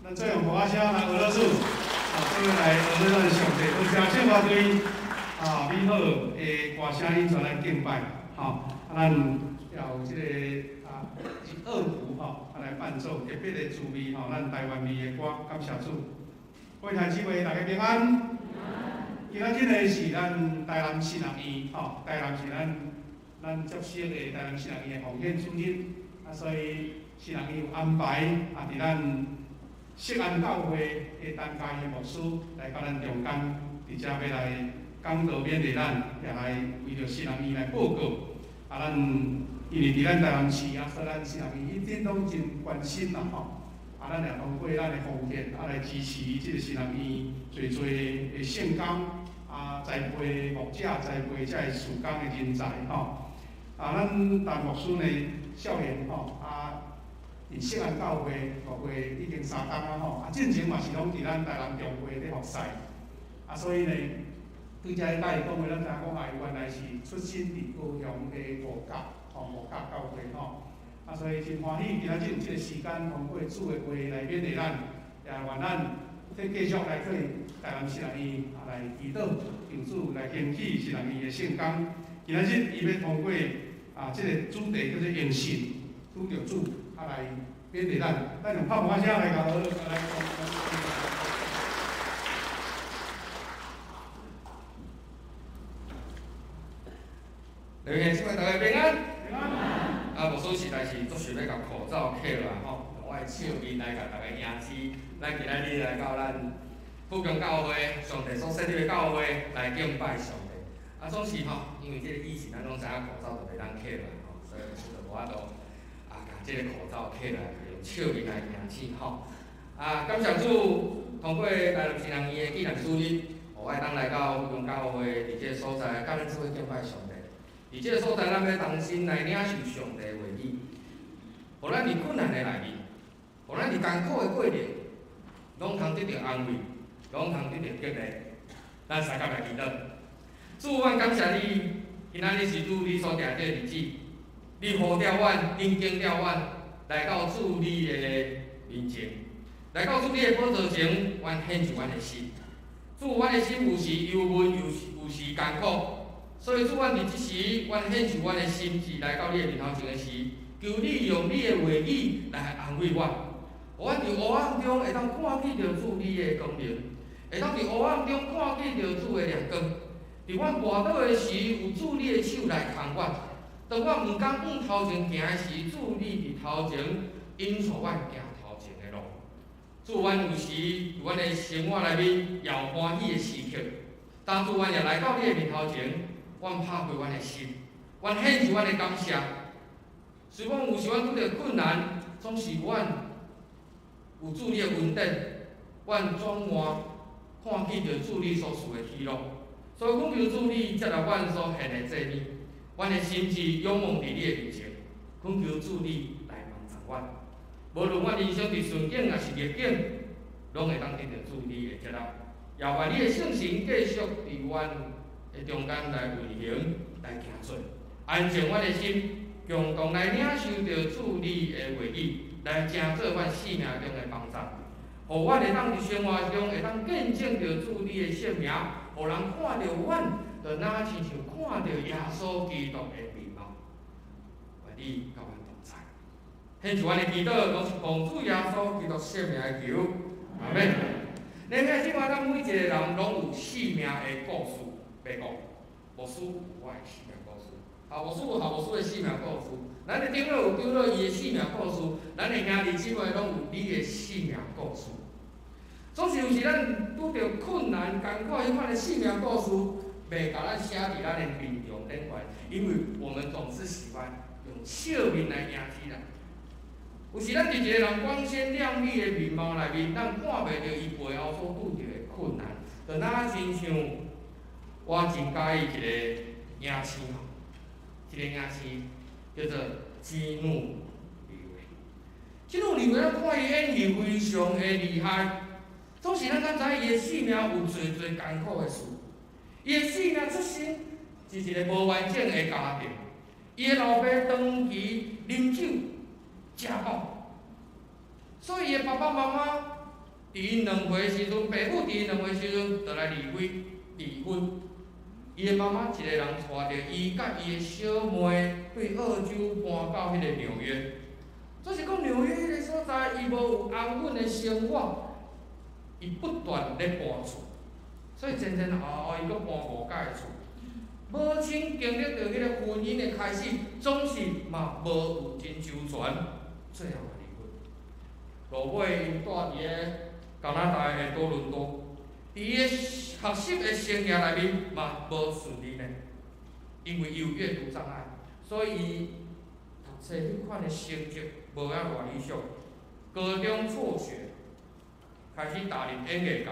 咱再用鼓仔聲來學老師，啊，做伙來學咱上帝，多謝唱歌隊啊，美好的歌聲引帶咱敬拜，吼，啊，咱也有這個啊二胡吼，啊來伴奏特別的滋味吼，咱台灣味的歌，感謝主。各位弟兄姊妹，大家平安。今仔日呢是咱台南神學院吼，台南是咱接觸的台南神學院的奉獻主日，啊，所以神學院有安排啊，佇咱錫安教會的陳嘉義牧師來到咱中間，佇遮欲來講道勉勵咱，也來為著神學院來報告。啊，咱因為佇咱台南市啊，所以咱神學院一直攏真關心啦吼。啊，咱也通過咱的奉獻啊來支持這個神學院濟濟的聖工啊，栽培牧者、栽培這个事工的人才吼。啊，咱陳牧師呢，少年吼啊。佇錫安教會牧會已經三工啊吼，啊，進前嘛是攏佇咱台南中會咧服侍，啊，所以呢，對遮個甲伊講話，咱知影講啊，伊原來是出身佇高雄的五甲，吼五甲教會吼，啊，所以真歡喜今仔日有這個時間，通過主的話來勉勵咱，也願咱繼續來對台南神學院啊來祈禱，求主來興起神學院的聖工。今仔日伊欲通過啊，這個主題叫做用信拄著主。啊，來勉勵咱，咱用拍鼓仔聲來共來講。弟兄姊妹大家平安。平安。啊，牧師實在是足想欲共口罩扣落吼，我的笑面來共大家迎接。咱今仔日來到咱富強教會，上帝所設立的教會來敬拜上帝。啊，總是吼，因為這個疫情，咱攏知影口罩就袂當扣落吼，所以牧師就無法度。這個口罩扣來，用笑面來迎接吼。啊，感謝主，通過台南神學院的紀念主日，予我會當來到富強教會，佇這個所在，佮咱做伙敬拜上帝。佇這個所在，咱欲同心來領受上帝的話語，予咱佇困難的內面，予咱佇艱苦的過程，攏通得著安慰，攏通得著激勵。咱相佮來祈禱，主，阮感謝你，今仔日是主你所定這個日子。你呼召阮，引經召阮，來到主你的面前，來到主你的寶座前，阮獻上阮的心。主，阮的心有時憂悶，有時艱苦，所以主，阮佇這時，阮獻上阮的心志來到你的面頭前的時，求你用你的話語來安慰阮，予阮佇黑暗中會當看見著主你的光明，會當佇黑暗中看見著主的亮光。佇阮跋倒的時，有主你的手來牽阮。當我毋敢向頭前行的時，主你佇頭前引帶阮行頭前的路。主，阮有時佇阮的生活內面也有歡喜的時刻，當主阮也來到你的面頭前，阮拍開阮的心，阮獻上阮的感謝。雖講有時阮拄著困難，總是阮有主你的恩典，阮轉換看見著主你所賜的喜樂。所以懇求主你接納阮所獻的祭物。阮的心志仰望佇你的面前，懇求主你來幫助阮。無論阮人生佇順境抑是逆境，攏會當得著主你的接納。也願你的聖神繼續佇阮的中間來運行、來行做，安靜阮的心，共同來領受著主你的話語，來成做阮生命中的幫助，予阮會當佇生活中會當見證著主你的聖名，予人看著阮。就若親像看著耶穌基督的面貌，願你佮阮同在。獻上阮的祈禱，攏是奉主耶穌基督聖名的求，阿們。恁兄姊妹，咱每一個人攏有生命的故事欲講。牧師有我的生命故事，校牧師有校牧師的生命故事，咱的長老有長老伊的生命故事，咱的兄弟姊妹攏有你的生命故事。總是有時咱拄著困難艱苦彼款的生命故事。袂共咱寫佇咱的面容頂懸，因為我們總是喜歡用笑面來迎接人。有時咱佇一個人光鮮亮麗的面貌內面，咱看袂著伊背後所拄著的困難。就若親像我真佮意一個影星吼，這個影星叫做基努李維。基努李維，咱看伊演戲非常的厲害，總是咱敢知伊的生命有濟濟艱苦的事。伊的生命出身是一個無完整的家庭，伊的老爸長期啉酒、食飽，所以伊的爸爸媽媽伫𪜶2歲時陣，爸母伫𪜶2歲時陣就來離婚，離婚。伊的媽媽一個人帶著伊佮伊的小妹對澳洲搬到彼個紐約。就是講紐約彼個所在，伊無有安穩的生活，伊不斷咧搬厝，所以前前後後伊閣搬五擺厝。母親經歷著彼個婚姻的開始，總是嘛無有真周全，最後嘛離婚。落尾𪜶住佇个加拿大的多倫多，佇伊的學習的生涯內面嘛無順利呢，因為伊有閱讀障礙，所以伊讀冊彼款的成績無遐偌理想。高中輟學，開始踏入演藝界，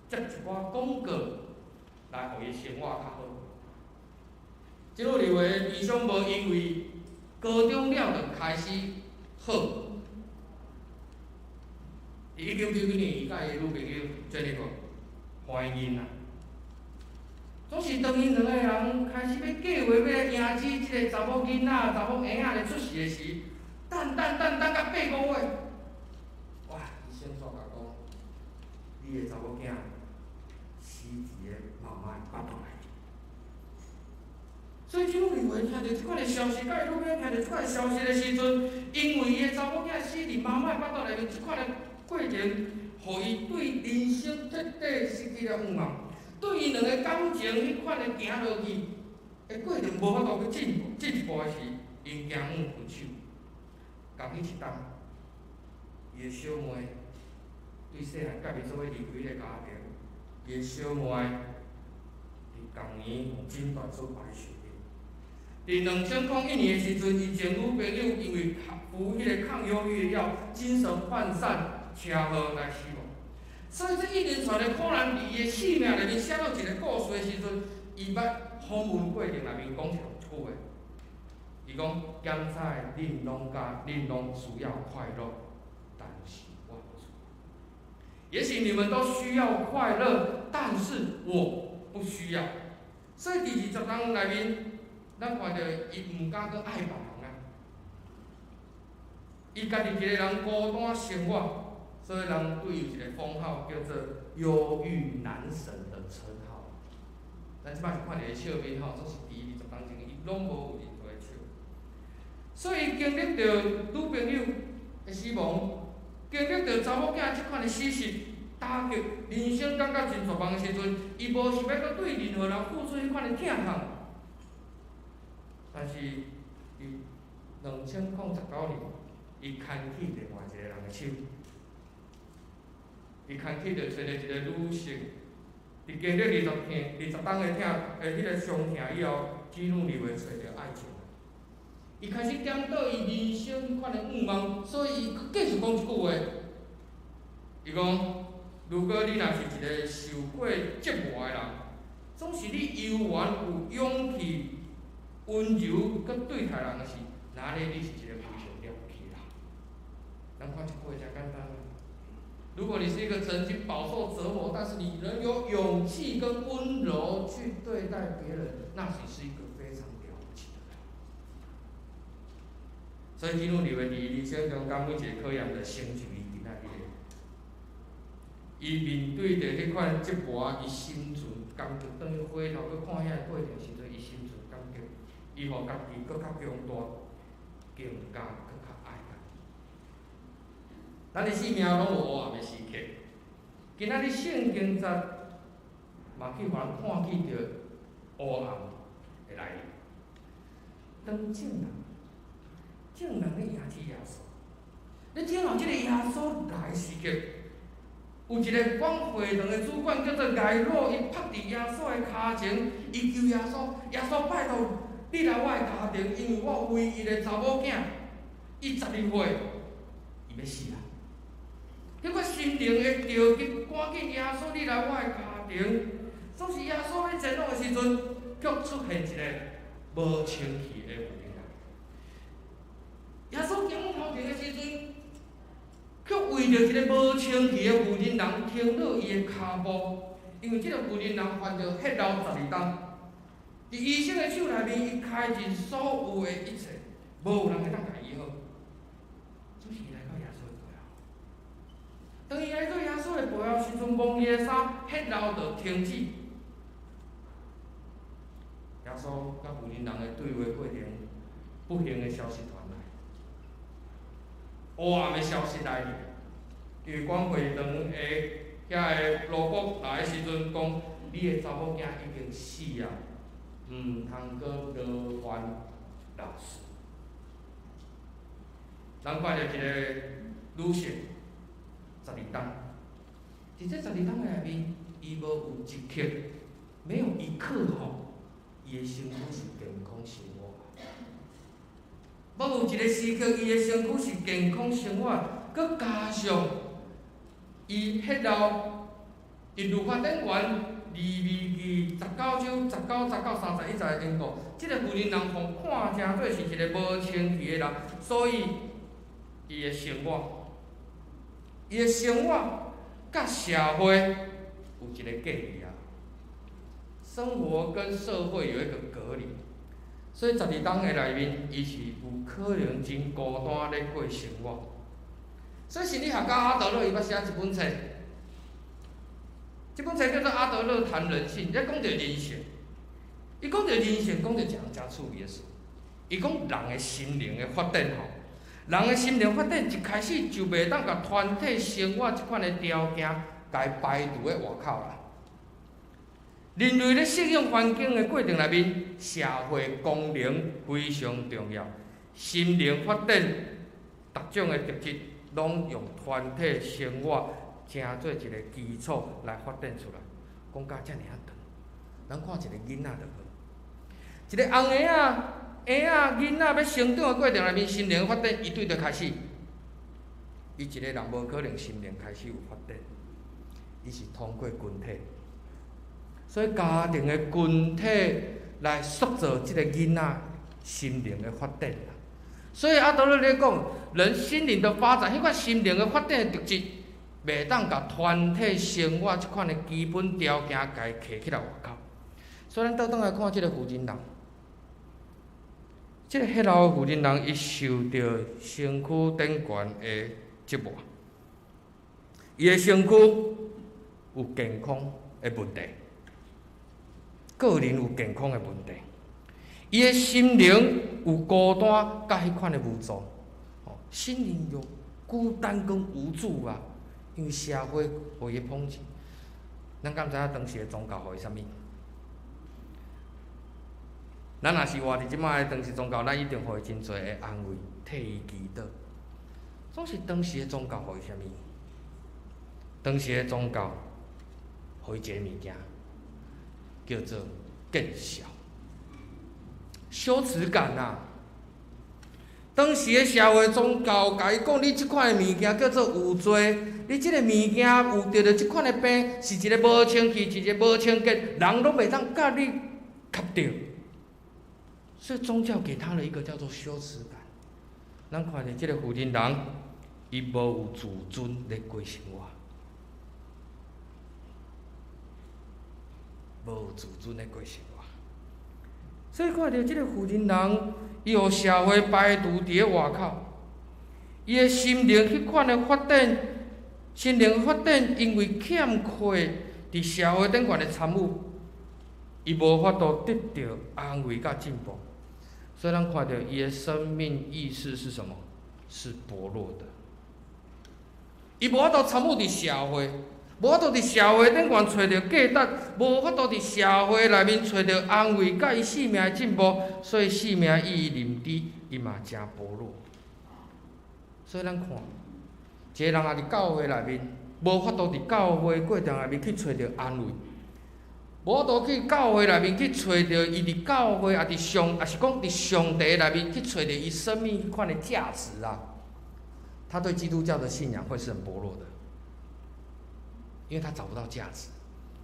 接一寡廣告來予伊生活較好。這路認為理想無因為高中了就開始好。佇1999年，伊佮伊女朋友 Jennifer 懷孕啦。總是當𪜶兩個人開始欲計劃欲來迎接這個查某囡仔、查某嬰仔的出世的時，等等等等到8個月，哇！醫生煞共講，你的查某囝死佇咧媽媽的腹肚內。所以這女認為聽著這款的消息，佮伊女朋友聽著這款的消息的時陣，因為伊的查某囝死佇媽媽的腹肚內面，這款的過程，予伊對人生徹底失去了盼望，對𪜶兩个感情彼款的行落去的過程無法度去進步進一步的時，𪜶驚分手。仝彼一冬，伊的小妹對細漢佮伊做伙離開彼个家庭，伊的小妹佇仝年有診斷出白血病。佇2001年的時陣，伊前女朋友因為服彼个抗憂鬱的藥，精神渙散，車禍來死亡。所以這一連串的苦難，佇伊的生命內面寫落一个故事的時陣，伊捌訪問過程內面講一句話，伊講：現在恁攏佮恁攏需要快樂，但是我無需要。也許你們都需要快樂，但是我不需要。所以佇20冬內面，咱看著伊毋敢閣愛別人啊，伊家己一個人孤單生活。所以人對伊有一個封號叫做“憂鬱男神”的稱號。咱這擺是看著伊笑面吼，總是佇20冬前，伊攏無有任何的笑。所以經歷著女朋友的死亡，經歷著查某囝這款的死實打擊，人生感覺真絕望的時陣，伊無想欲閣對任何人付出彼款的疼痛。但是，佇2019年，伊牽起另外一個人的手。伊牽起著揣著一個女性，佇經歷20冬的疼的彼个傷痛以後，只女認為揣著愛情。伊開始檢討伊人生彼款的願望，所以伊閣繼續講一句話。伊講：如果你若是一個受過折磨的人，總是你猶原有勇氣、溫柔閣對待人的時，那呢你是一個非常了不起的人。咱看這句話誠簡單。如果你是一個曾經飽受折磨，但是你仍有勇氣跟溫柔去對待別人，那你是一個非常了不起的人。所以，基督認為佇人生中間每一個考驗，就成就伊今仔日的。伊面對著彼款折磨，伊心存感激。當伊回頭閣看遐个過程時陣，伊心存感激，伊予家己閣較強大，更加閣較愛家己。咱的生命攏有黑暗的時刻。今仔日聖經節嘛去予咱看見著黑暗的來臨。當眾人，眾人咧迎接耶穌，咧等候這个耶穌來的時刻，有一个管會堂的主管叫做睚魯，伊趴佇耶穌的跤前，伊求耶穌，耶穌拜託你來我的家庭，因為我唯一的查某囝，伊12歲，伊欲死啊！彼個心靈的著急，趕緊耶穌你來我的家庭。總是耶穌欲前往的時陣，卻出現一个無清氣的婦人。耶穌行往頭前的時陣，卻為著一个無清氣的婦人人停落伊的跤步，因為這个婦人人患著血漏12冬，佇醫生的手內面，伊開盡所有的一切，無有人會當共伊醫好。總是伊來到耶穌的背後。當伊來到耶穌的过后时阵，摸伊的衫，血流就停止。耶稣佮妇人人的对话过程，不幸的消息传来，黑暗的消息来去。因为管会堂的遐个奴仆来的时阵，讲你的查某囝已经死啊，毋通阁劳烦老师。咱看著一个女性，十二冬，伫这十二冬的内面，伊無有一刻，沒有一刻吼，伊的身軀是健康生活。無有一個時刻，伊的身軀是健康生活，閣加上伊血流佇律法典元利未記19章19節到31節的緣故，這個婦人人予看成做是一個無清氣的人，所以伊的生活，伊的生活佮社會有一個隔離啊。生活跟社會有一個隔離，所以十二冬的內面，伊是有可能真孤單咧過生活。所以心理學家阿德勒伊捌寫一本冊，這本冊叫做《阿德勒談人性》，咧講著人性。伊講著人性，講著一項誠趣味的事。伊講人的心靈的發展吼，人的心靈發展一開始就袂當共團體生活這款的條件，共伊排除佇外口啦。人類咧適應環境的過程內面，社會功能非常重要。心靈發展逐種的特質，攏用團體生活成做一個基礎來發展出來。講甲遮爾仔長，咱看一個囡仔就好。一個紅嬰仔、嬰仔、囡仔欲成長的過程內面，心靈發展，伊對佗開始？伊一個人無可能心靈開始有發展，伊是通過群體。所以家庭的群體來塑造這個囡仔心靈的發展啦。所以阿德勒咧講，人心靈的發展，彼款心靈的發展的特質，袂當共團體生活這款的基本條件共伊揢起來外口。所以咱倒轉來看這個婦人人，這個血流的婦人人，伊受著身軀頂懸的折磨，伊的身軀有健康的問題。個人有健康的問題，伊的心靈有孤單佮彼款的無助，心靈有孤單跟無助啊，因為社會予伊抨擊。咱敢知影當時的宗教予伊啥物？咱若是活佇這擺的當時宗教，咱一定予伊真濟的安慰，替伊祈禱。總是當時的宗教予伊啥物？當時的宗教予伊一个物件，叫做見笑、羞恥感啊！當時的社會宗教共伊講，你這款的物件叫做有罪，你這個物件有得著這款的病，是一個無清氣，一個無清潔，人攏袂當佮你合著。所以宗教給他了一個叫做羞恥感。咱看著這個婦人人，伊無有自尊咧過生活。無有自尊的過生活，所以看著這個婦人人，伊予社會排除佇咧外口，伊的心靈彼款的發展，心靈發展因為欠缺佇社會頂懸的參與，伊無法度得著安慰佮進步，所以咱看著伊的生命意識是什麼？是薄弱的。伊無法度參與佇社會。無法度佇社會頂懸揣著價值，無法度佇社會內面揣著安慰，佮伊生命的進步，所以生命意義認知伊嘛誠薄弱。所以咱看，一個人若佇教會內面，無法度佇教會過程內面去揣著安慰，無法度去教會內面去揣著伊佇教會，抑佇上，抑是講佇上帝內面去揣著伊生命彼款的價值啊，他對基督教的信仰會是很薄弱的。因為他找不到價值，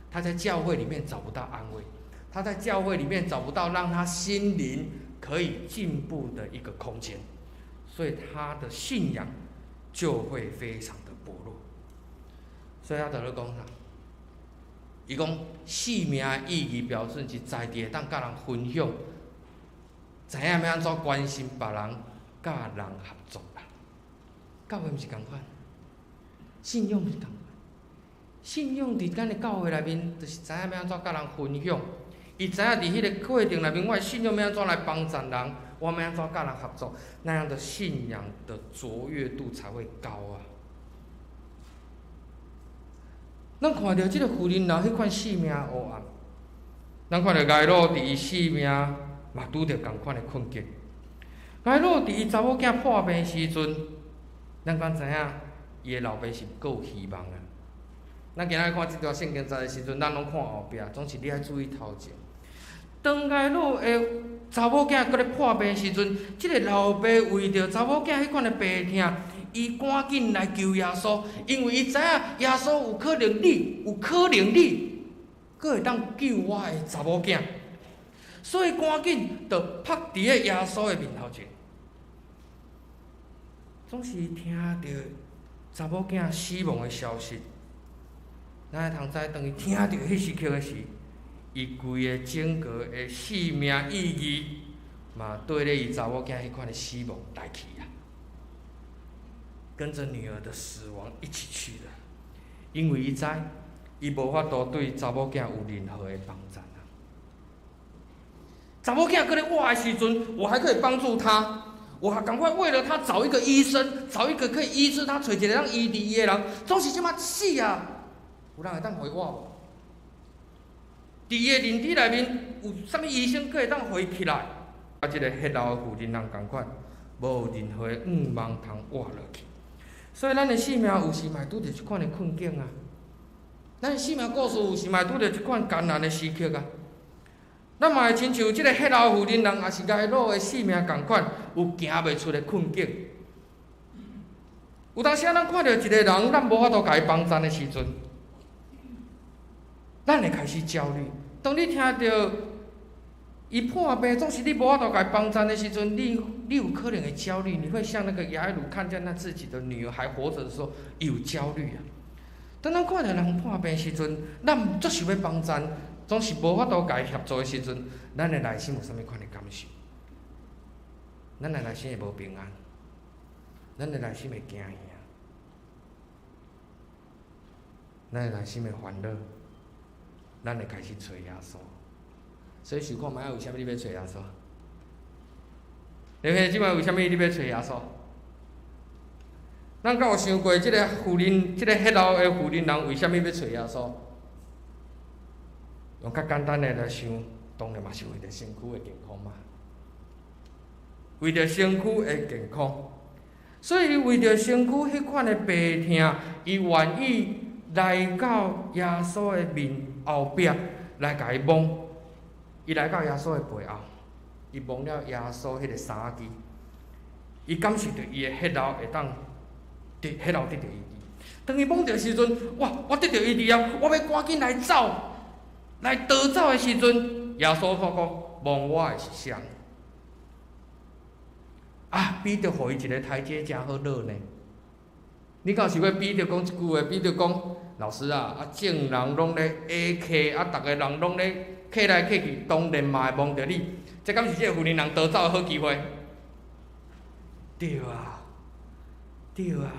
他在教會裡面找不到安慰，他在教會裡面找不到讓他心靈可以進步的一個空間，所以他的信仰就會非常的薄弱。所以阿德勒講啥？伊講生命意義標準是在地會當佮人分享，知影欲按怎關心別人，佮人合作啦。教會毋是仝款，信仰毋是仝款。信仰佇咱的教會內面，就是知影欲按怎佮人分享。伊知影佇彼个過程內面，我的信仰欲按怎來幫贊人，我欲按怎佮人合作，那樣的信仰的卓越度才會高啊！咱看著這个婦人人彼款性命黑暗，咱看著睚魯佇伊性命嘛拄著仝款的困境。睚魯佇伊查某囝破病時陣，咱敢知影伊的老爸是閣有希望啊？咱今仔日看這段聖經節的時陣，咱攏看後壁，總是你愛注意頭前。當睚魯的查某囝閣咧破病時陣，這个老爸為著查某囝彼款的病痛，伊趕緊來求耶穌，因為伊知影耶穌有可能你，有可能你，閣會當救我的查某囝，所以趕緊就撲佇咧耶穌的面頭前。總是聽著查某囝死亡的消息，咱會通知，當伊聽著彼時刻的時，伊規个整個的性命意義，嘛綴咧伊查某囝彼款的死亡來去啊，跟著女兒的死亡一起去了，因為伊知，伊無法度對查某囝有任何的幫助啊。查某囝閣咧活的時陣，我還可以幫助他，我還趕快為了他找一個醫生，找一個可以醫治他、揣一個通醫治伊的人。總是這馬死啊，有人會當予伊活無？佇伊的認知內面，有啥物醫生閣會當予伊起來？啊，這个血漏的婦人人仝款，無有任何的願望通活落去。所以，咱的性命有時嘛會拄著這款的困境啊。咱的性命故事有時嘛會拄著這款艱難的時刻啊。咱嘛會親像這个血漏婦人人，抑是睚魯的性命仝款，有行袂出的困境。有當時啊，咱看著一個人，咱無法度共伊幫贊的時陣，咱會開始焦慮。當你聽著伊破病，總是你無法度共伊幫贊的時陣，你有可能會焦慮。你會像那個雅魯看見他自己的女兒還活著的時候，有焦慮啊。當咱看著人破病時陣，咱足想欲幫贊，總是無法度共伊協助的時陣，咱的內心有啥物款的感受？咱的內心會無平安，咱的內心會驚嚇，咱的內心會煩惱，咱會開始揣耶穌。所以想看覓仔為啥物你欲揣耶穌？你看這擺為啥物你欲揣耶穌？咱敢有想過，這个婦人，這个血漏的婦人人為啥物欲揣耶穌？用較簡單的來想，當然嘛是為著身軀的健康嘛，為著身軀的健康。所以為著身軀彼款的病痛，伊願意來到耶穌的面後壁來共伊摸。伊來到耶穌的背後，伊摸了耶穌彼个衫仔枝，伊感受著伊的血漏會當得血漏得著醫治。當伊摸著時陣，哇！我得著醫治啊！我欲趕緊來走，來逃走的時陣，耶穌煞講：摸我的是誰？啊！彼得予伊一个台階誠好落呢。你敢有想過彼得講這句話？彼得講：老師啊，啊眾人攏咧下客，啊逐个人攏咧客來客去，當然嘛會摸著你。這敢是這个婦人人逃走的好機會？對啊，對啊。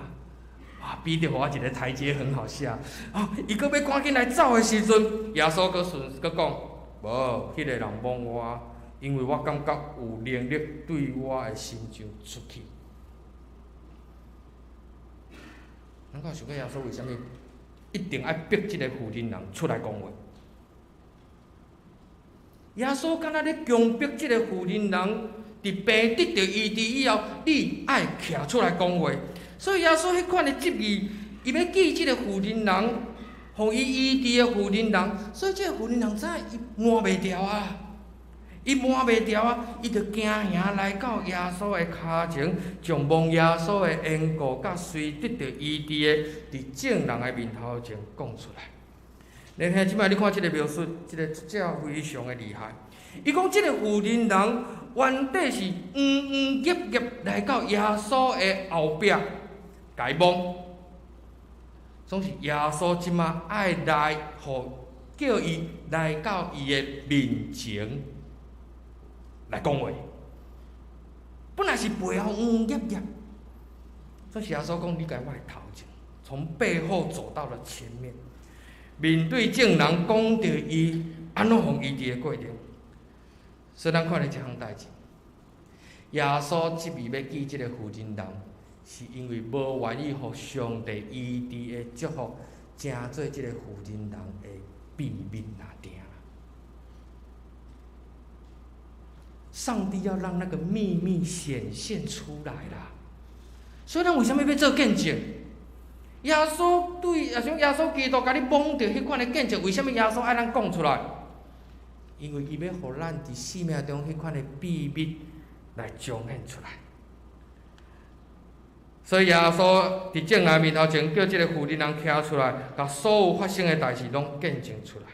哇！彼得予我一个台階很好下。啊！伊閣欲趕緊來走的時陣，耶穌閣順閣講：無，彼个人摸我，因為我感覺有能力對我的身上出去。咱敢有想過耶穌為啥物一定愛逼這个婦人人出來講話？耶穌敢若咧強迫這个婦人人，佇病得著醫治以後，你愛徛出來講話。所以耶穌彼款的旨意，伊欲記這个婦人人，予伊醫治的婦人人，所以這个婦人人知影伊瞞袂牢啊，伊瞞袂牢啊，伊就驚嚇來到耶穌的跤前，將摸耶穌的緣故，佮隨得著醫治的，佇眾人的面頭前講出來。你聽，這擺你看這个描述，這个作者非常的厲害。伊講這个婦人人原底是黃黃挹挹來到耶穌的後壁，共伊摸。總是耶穌這馬愛來，予叫伊來到伊的面前來講話。本來是背後黃挹挹，總是耶穌講你共我的頭前，從背後走到了前面。面對眾人講著伊按怎予醫治的過程。所以咱看著這項代誌，耶穌執意欲見這个婦人人，是因為無願意予上帝醫治的祝福，成做這个婦人人的秘密爾。上帝要讓那個秘密顯現出來啦，所以咱為啥物欲做見證？耶穌對，也像耶穌基督共你摸著彼款的見證，為啥物耶穌愛咱講出來？因為伊欲予咱佇生命中彼款的秘密來彰顯出來。所以耶穌佇眾人面頭前叫這个婦人人徛出來，共所有發生的代誌攏見證出來。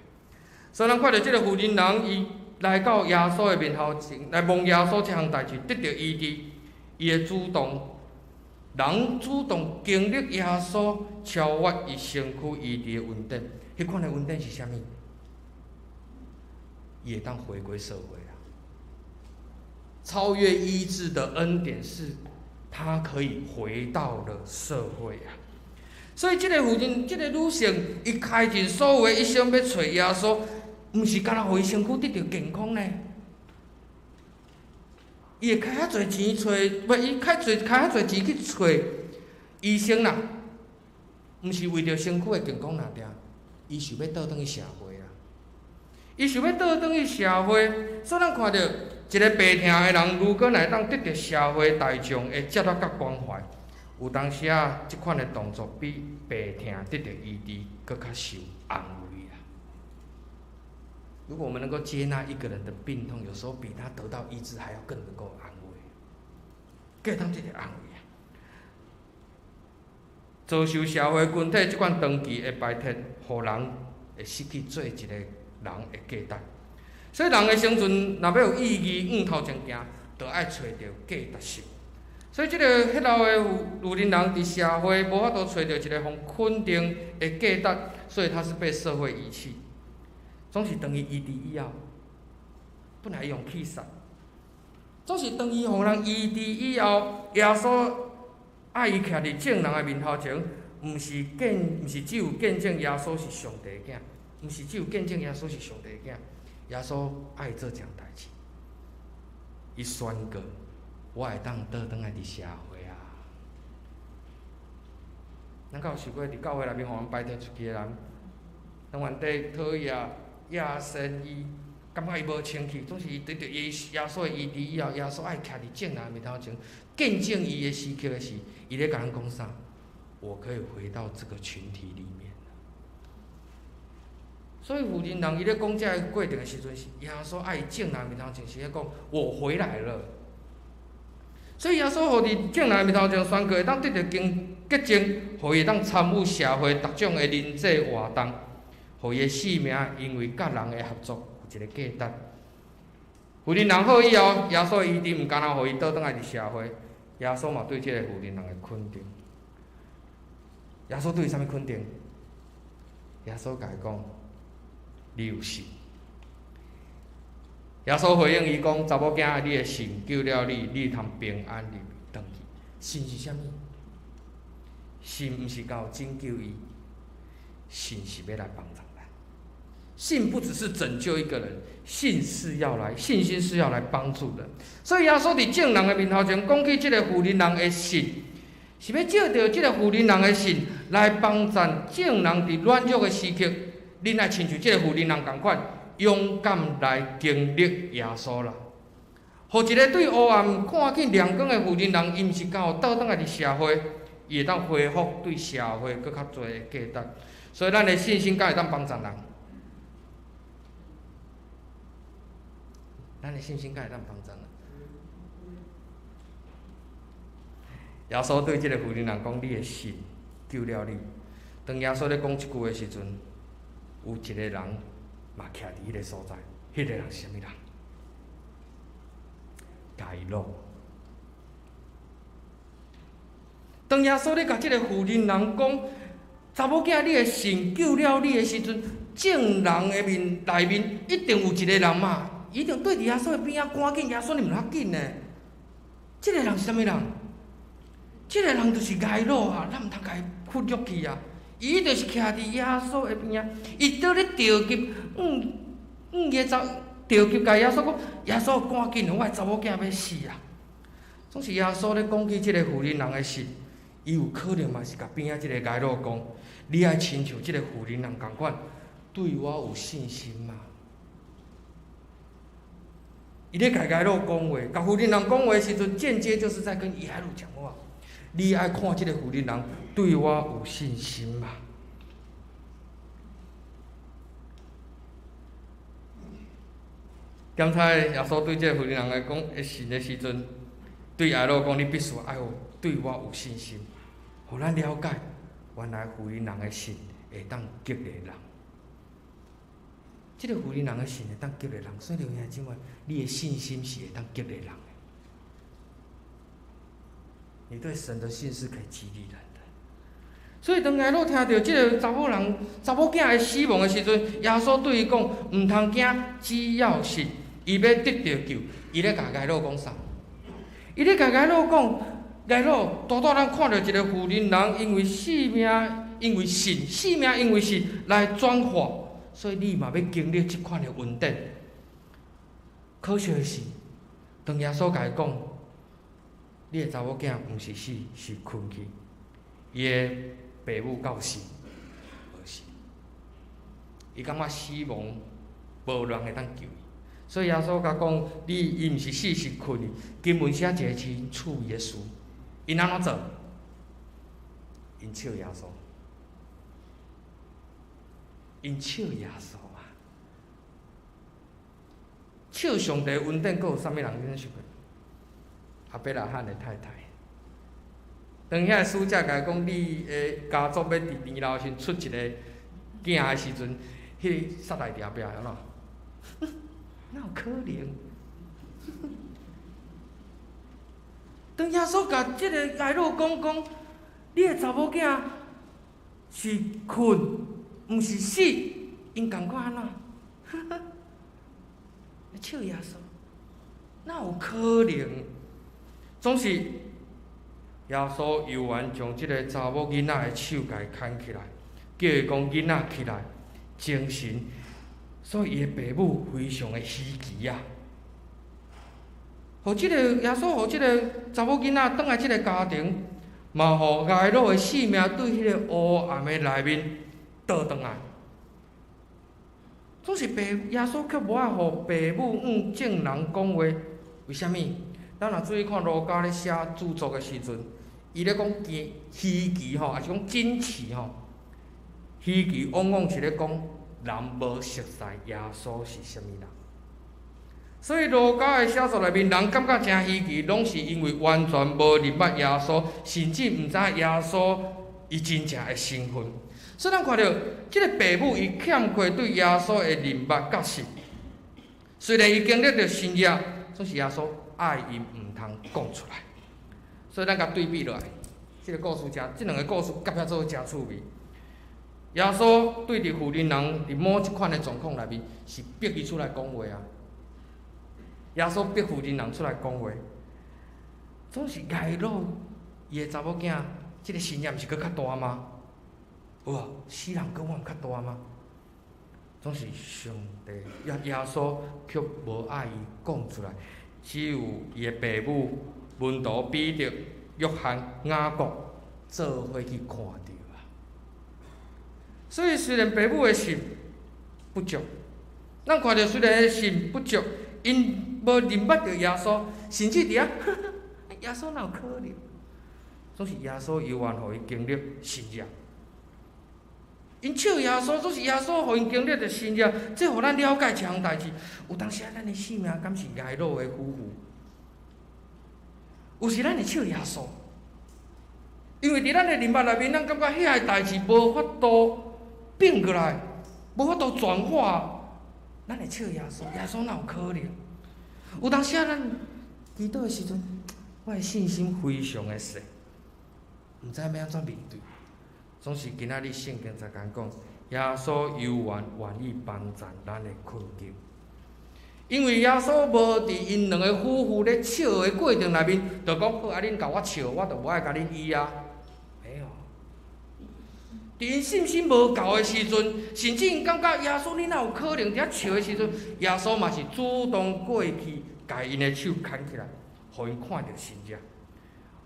所以咱看著這个婦人人伊來到耶穌的面頭前，來問耶穌這項代誌，得著醫治，伊會主動，人主動經歷耶穌超越伊身軀醫治的恩典，彼款的恩典是啥物？伊會當回歸社會啊！超越醫治的恩典是，他可以回到了社會啊！所以這个婦人，這个女性，伊開盡所有的一生欲揣耶穌。毋是干焦予伊身軀得著健康呢？伊會開遐濟錢揣，無伊開濟開遐濟錢去揣醫生啦，毋是為著身軀的健康爾爾，伊想欲倒轉去社會啦。伊想欲倒轉去社會，所以咱看著一个病疼的人，如果若會當得著社會大眾的接納佮關懷，有當時啊，這款的動作比病疼得著醫治閣較受安慰。如果我們能夠接納一個人的病痛，有時候比他得到醫治還要更能夠安慰，閣當這個安慰啊。遭受社會群體這款長期的排斥，予人會失去做一個人的價值。所以人的生存若欲有意義，向頭前行，就愛揣著價值性。所以這個彼老的婦人人佇社會無法度揣著一個予肯定的價值，所以他是被社會遺棄。總是當伊醫治以後，本來用氣殺。總是當伊予人醫治以後，耶穌愛伊徛佇眾人的面頭前，毋是見，毋是只有見證耶穌是上帝的囝，毋是只有見證耶穌是上帝的囝。耶穌愛做這項代誌，伊宣告：我會當倒轉來佇社會啊！咱敢有想過佇教會內面予人排斥出去的人，當原底討厭。亞森伊感覺伊無清氣，總是伊得著耶穌的醫治以後，耶穌愛徛佇眾人面頭前，見證伊的時刻的時，伊咧共咱講啥？我可以回到這個群體裡面。所以婦人人伊咧講這个過程的時陣，是耶穌愛眾人面頭前是咧講我回來了。所以耶穌予佇眾人面頭前宣告，會當得著經潔淨，予伊會當參與社會逐種的人際活動。予伊的性命因為佮人的合作有一個價值。婦人人好以後，耶穌醫治毋干焦予伊倒轉來佇社會，耶穌嘛對這个婦人人的肯定。耶穌對伊啥物肯定？耶穌共伊講：你有信。耶穌回應伊講：查某囝，你的信救了你，你通平安入轉去。信是啥物？信毋是靠拯救伊，信是欲來幫助。信不只是拯救一個人，信是要來，信心是要來幫助人。所以耶穌佇眾人的面頭前講起這个婦人人的信，是欲藉著這个婦人人的信來幫助眾人佇軟弱的時刻，恁愛親像這个婦人人仝款，勇敢來經歷耶穌啦。予一个對黑暗看見亮光的婦人人，伊毋是干焦倒轉來佇社會，伊會當恢復對社會閣較濟的價值。所以咱的信心敢會當幫助人？咱的信心敢會當幫助人？耶穌對這个婦人人講：你的信救了你。當耶穌咧講這句的時陣，有一个人嘛徛佇彼个所在，彼个人是啥物人？該魯。當耶穌咧共這个婦人人講：查某囝，你的信救了你的時陣，眾人的面內面一定有一个人嘛，一定對佇耶穌的邊仔，趕緊耶穌，你毋通緊呢。這个人是啥物人？這个人就是該魯啊，咱毋通共伊忽略去啊！伊就是徛佇耶穌的邊仔，伊倒咧著急，伊走著急，共耶穌講：耶穌，趕緊，我的查某囝欲死啊！總是耶穌咧講起這个婦人人的事，伊有可能嘛是共邊仔這个睚魯講：你愛親像這个婦人人仝款，對我有信心嗎？伊咧共睚魯講話，共婦人人講話的時陣，間接就是在跟耶魯講話。你愛看這个婦人人對我有信心嗎？检查耶穌對這个婦人人來講的信的時陣，對耶魯講：你必須愛有對我有信心，予咱了解，原來婦人人的信會當激勵人。這个婦人人的信會當激勵人，所以弟兄姊妹，你的信心是會當激勵人的。你對神的信是可以激勵人的。所以當耶魯聽著這个查某人、查某囝的死亡的時陣，耶穌對伊講：毋通驚，只要信，伊欲得著救。伊咧共睚魯講啥？伊咧共睚魯講，睚魯，拄拄咱看著一个婦人人，因為性命，因為信，性命因為信來轉化，所以你嘛欲經歷這款的恩典。可惜的是，當耶穌共伊講，你的查某囝毋是死，是睏去。伊的爸母到死，無死。伊感覺死亡無人會當救伊，所以耶穌共講：你伊毋是死，是睏去。經文寫一个真趣味的事，𪜶按怎做？𪜶笑耶穌，𪜶笑耶穌啊！笑上帝恩典，閣有啥物人忍受過？亞伯拉罕的太太，當遐个使者共伊講，你的家族欲佇年老時出一個囝的時陣，彼個撒來佇後壁，按怎？哪有可能？當耶穌共這个睚魯講講，你的查某囝是睏，毋是死，𪜶仝款按怎？笑耶穌，哪有可能？總是耶穌猶原將這个查某囡仔的手共伊牽起來，叫伊講囡仔起來，精神。所以伊的爸母非常的稀奇啊！予這个耶穌，予這个查某囡仔轉來這个家庭，嘛予睚魯的性命對彼个黑暗的內面倒轉來。總是爸耶穌卻無愛予爸母向眾人講話，為啥物？咱若注意看路加咧寫著作的時陣，伊咧講稀奇吼，抑是講驚奇吼？稀奇往往是咧講人無熟似耶穌是啥物人，所以路加的寫作內面，人感覺誠稀奇，攏是因為完全無認捌耶穌，甚至毋知影耶穌伊真正的身份。所以咱看著這个爸母伊欠缺對耶穌的認捌佮信，雖然伊經歷著神蹟，總是耶穌愛𪜶毋通講出來。所以咱共對比落來，這个故事誠，這兩个故事結合做誠趣味。耶穌對佇婦人人佇某一款的狀況內面，是逼伊出來講話啊。耶穌逼婦人人出來講話，總是睚魯伊的查某囝，這个信念毋是閣較大嗎？有無？死人閣往較大嗎？總是上帝耶穌卻無愛伊講出來，只有伊的爸母門徒彼得、約翰、雅各做伙去看著啊。所以雖然爸母的信不足，咱看著雖然信不足，𪜶無認捌著耶穌，甚至佇遐，耶穌哪有可能？總是耶穌猶原予伊經歷神蹟。𪜶笑耶穌，總是耶穌予𪜶經歷著神蹟，這予咱了解一項代誌。有當時咱的性命敢是睚魯的夫婦？有時咱會笑耶穌，因為佇咱的認捌內面，咱感覺遐个代誌無法度變過來，無法度轉化，咱會笑耶穌。耶穌哪有可能？有當時咱祈禱的時陣，我的信心非常的細，毋知欲按怎面對。總是今仔日聖經才共講，耶穌猶原願意幫助咱的困境，因為耶穌無佇𪜶兩个夫婦咧笑的過程內面，就講好啊，恁共我笑，我就無愛共恁醫啊。沒有，佇𪜶信心無夠的時陣，甚至𪜶感覺耶穌你哪有可能佇遐笑的時陣，耶穌嘛是主動過去，共𪜶的手牽起來，予𪜶看著神跡。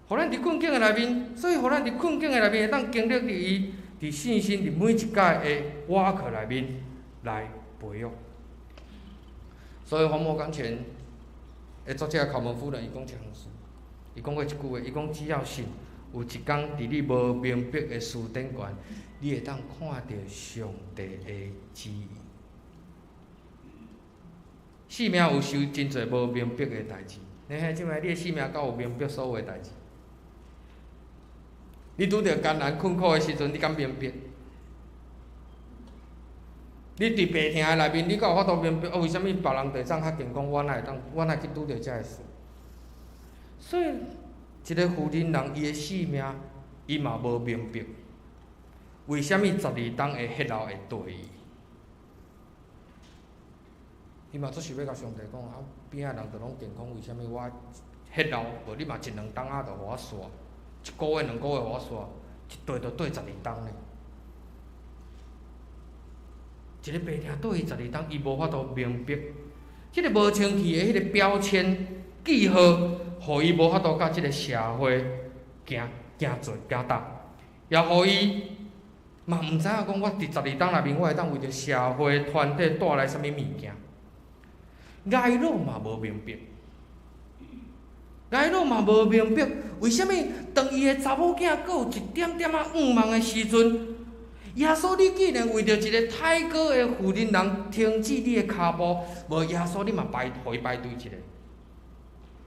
予咱佇困境的內面，所以予咱佇困境的內面會當經歷著伊佇信心佇每一擺的倚靠內面來培育。所以荒漠甘泉的作者考門夫人，伊講一項事，伊講過一句話，伊講只要信，有一工佇你無明白的事頂懸，你會當看著上帝的旨意。生命有受真濟無明白的代誌，你看這擺你的生命敢有明白所有的代誌？你拄著艱難困苦的時陣，你敢明白？你佇病痛的內面，你敢有法度明白？啊，為啥物別人就會當較健康，我哪會當？我哪會去拄著這个事？所以，一個婦人人伊的生命，伊嘛無明白，為啥物12冬的血漏會綴伊？伊嘛做想欲共上帝講啊，邊仔人都攏健康，為啥物我血漏？無你嘛一兩冬仔就予我煞，一個月兩個月予我煞，一綴就綴十二冬呢？一個病痛綴伊十二冬，伊無法度明白，這個無清氣的彼個標籤記號，予伊無法度佮這個社會行行做行搭，也予伊嘛毋知影講，我佇十二冬內面，我會當為著社會團體帶來啥物物件。睚魯嘛無明白，睚魯嘛無明白，為啥物當伊的查某囝閣有一點點仔向望的時陣，耶穌你竟然為著一個太高的婦人人停止你的跤步，無耶穌你嘛排，予伊排隊一下。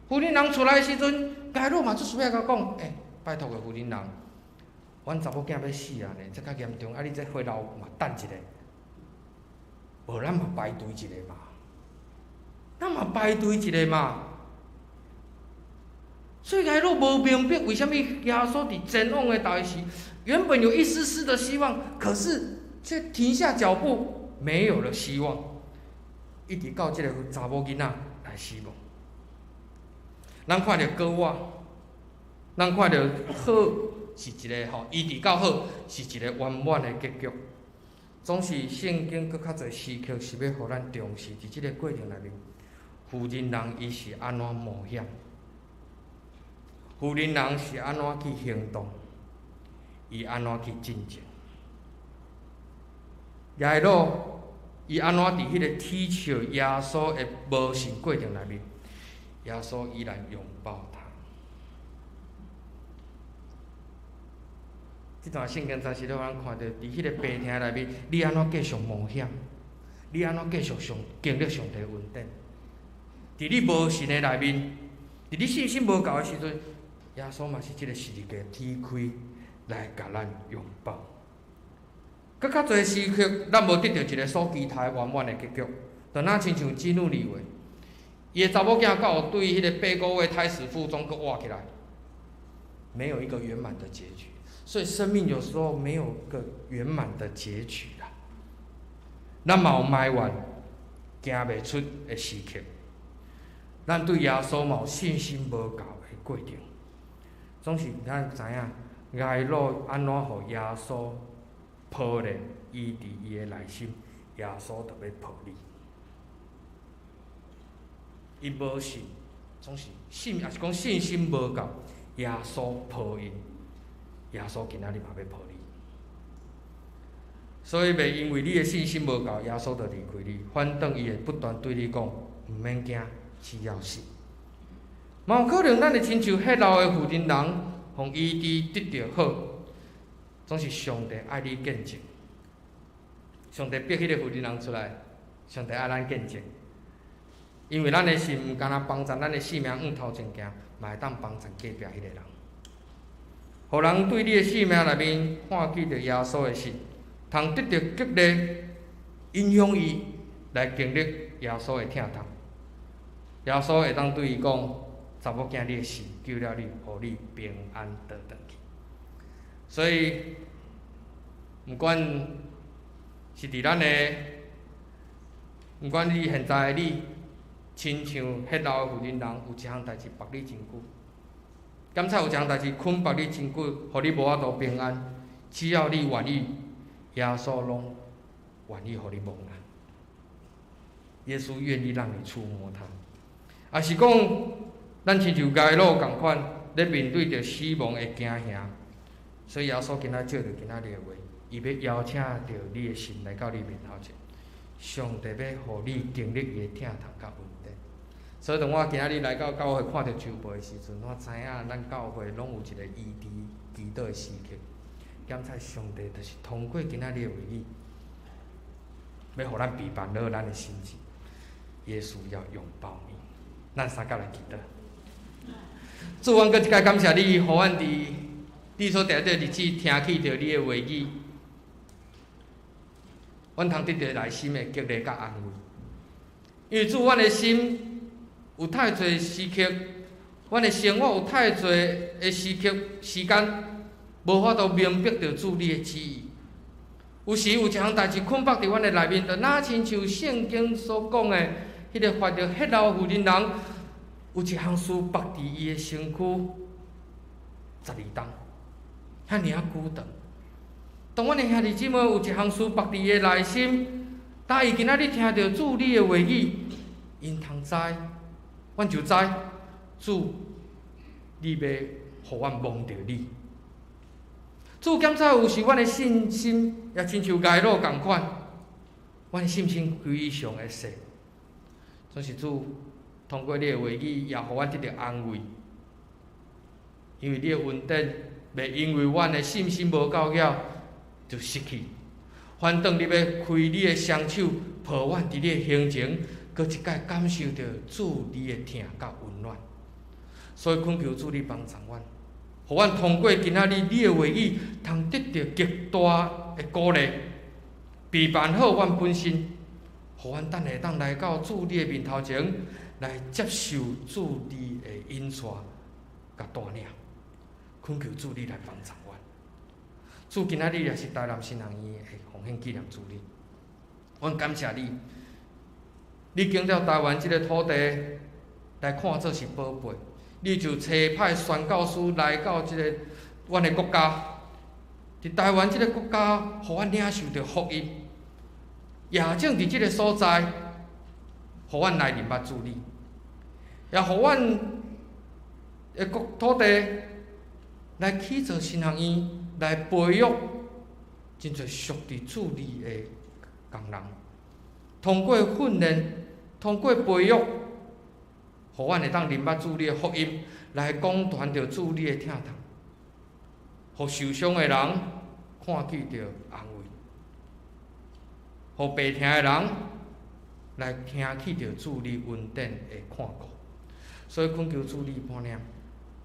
婦人人出來的時陣，睚魯嘛足需要共講，欸，拜託个婦人人，阮查某囝欲死啊呢，這較嚴重，啊你這血漏嘛等一下，無咱嘛排隊一下嘛。咱嘛排隊一下嘛，所以睚魯無明白為啥物耶穌佇前往的代時，原本有一絲絲的希望，可是卻停下腳步，沒有了希望，一直到這个查某囡仔來死亡。咱看著閣我，咱看著好是一个吼，醫治到好是一个圓滿的結局。總是聖經閣較濟時刻是欲予咱重視，佇這个過程內面。婦人人伊是按怎冒險？婦人人是按怎去行動？伊按怎去進前？睚魯伊按怎佇彼個恥笑耶穌的無信過程內面，耶穌依然擁抱他。這段聖經真實咧，予咱看著，佇彼個病痛內面，你按怎繼續冒險？你按怎繼續上經歷上帝恩典？佇你無信的內面，佇你信心無夠的時陣，耶穌嘛是這個十字架天開來共咱擁抱。閣較濟時刻，咱無得著一個所期待圓滿的結局，就若親像基努里維，伊的查某囝閣有對彼個八個月胎死腹中閣活起來，沒有一個圓滿的結局。所以生命有時候沒有個圓滿的結局啦。咱嘛有埋怨、行袂出的時刻。咱對耶穌嘛有信心無夠的過程，總是咱知影，睚魯按怎予耶穌抱咧，伊佇伊的內心，耶穌就欲抱你。伊無信，總是信，也是講信心無夠，耶穌抱𪜶，耶穌今仔日嘛欲抱你。所以袂因為你的信心無夠，耶穌就離開你，反轉伊會不斷對你講，毋免驚。只要信，嘛有可能咱會親像血漏的婦人人，予醫治得著好，總是上帝愛你見證。上帝逼彼個婦人人出來，上帝愛咱見證，因為咱的心毋干焦幫贊咱的生命向頭前行，嘛會當幫贊隔壁彼個人，予人對你的生命內面看見著耶穌的信，通得著激勵，影響伊來經歷耶穌的疼痛。耶穌會當對伊講：查某囝，你的信救了你，予你平安倒轉去。所以，毋管是佇咱的，毋管你現在的你，親像血漏的婦人人，有一項代誌縛你真久，敢若有一項代誌捆縛你真久，予你無法度平安。只要你願意，耶穌攏願意予你摸啊。耶穌願意讓你觸摸他。也是講，咱親像該魯仝款，咧面對著死亡的驚嚇，所以耶穌今仔借著今仔日的話，伊欲邀請著你的心來到你面頭前，上帝欲予你經歷伊的疼痛佮恩典。所以當我今仔日來到教會看著周報的時陣，我知影咱教會攏有一個醫治祈禱的時刻。感謝上帝，就是通過今仔日的話語，欲予咱備辦好咱的心志。耶穌要擁抱你，咱三甲來祈禱。主，阮閣一擺感謝你，予阮佇你所定的日子聽起著你的話語，阮通得著內心的激勵佮安慰。因為主，阮的心有太濟時刻，阮的生活有太濟的時刻時間，無法度明白著主你的旨意。有時有一項代誌捆綁佇阮的內面，就若親像聖經所講的，彼個發著血漏婦人人，有一項事縛佇伊的身軀12冬，遐爾仔久長。當阮的兄弟姊妹有一項事縛佇伊的內心，當伊今仔日聽著主你的話語，𪜶通知，阮就知主，你欲予阮摸著你。主檢查有時阮的信心也親像該魯仝款，阮信心非常的細。總是主通過你的話語，也予阮得著安慰，因為你的恩典袂因為阮的信心無夠了就失去。反轉你欲開你的雙手抱阮佇你的胸前，閣一擺感受著主你的疼佮溫暖。所以懇求主你幫助阮，予阮通過今仔日你的話語，通得著極大的鼓勵，備辦好阮本身，予阮等下當來到主你的面頭前，來接受主你的引帶佮帶領。懇求主你來幫助阮。主今仔日也是台南神學院的奉獻紀念主日，阮感謝你，你揀著台灣這个土地來看做是寶貝，你就差派宣教師來到這个阮的國家，佇台灣這个國家，予阮領受著福音，也正佇這个所在，予阮來認捌主你，也予阮的國土地來起造神學院，來培育真濟屬佇主你的工人，通過訓練，通過培育，予阮會當認捌主你的福音，來講傳著主你的疼痛，予受傷的人看見著安慰，予白疼的人來聽起著主你恩典的看顧。所以懇求主你保念，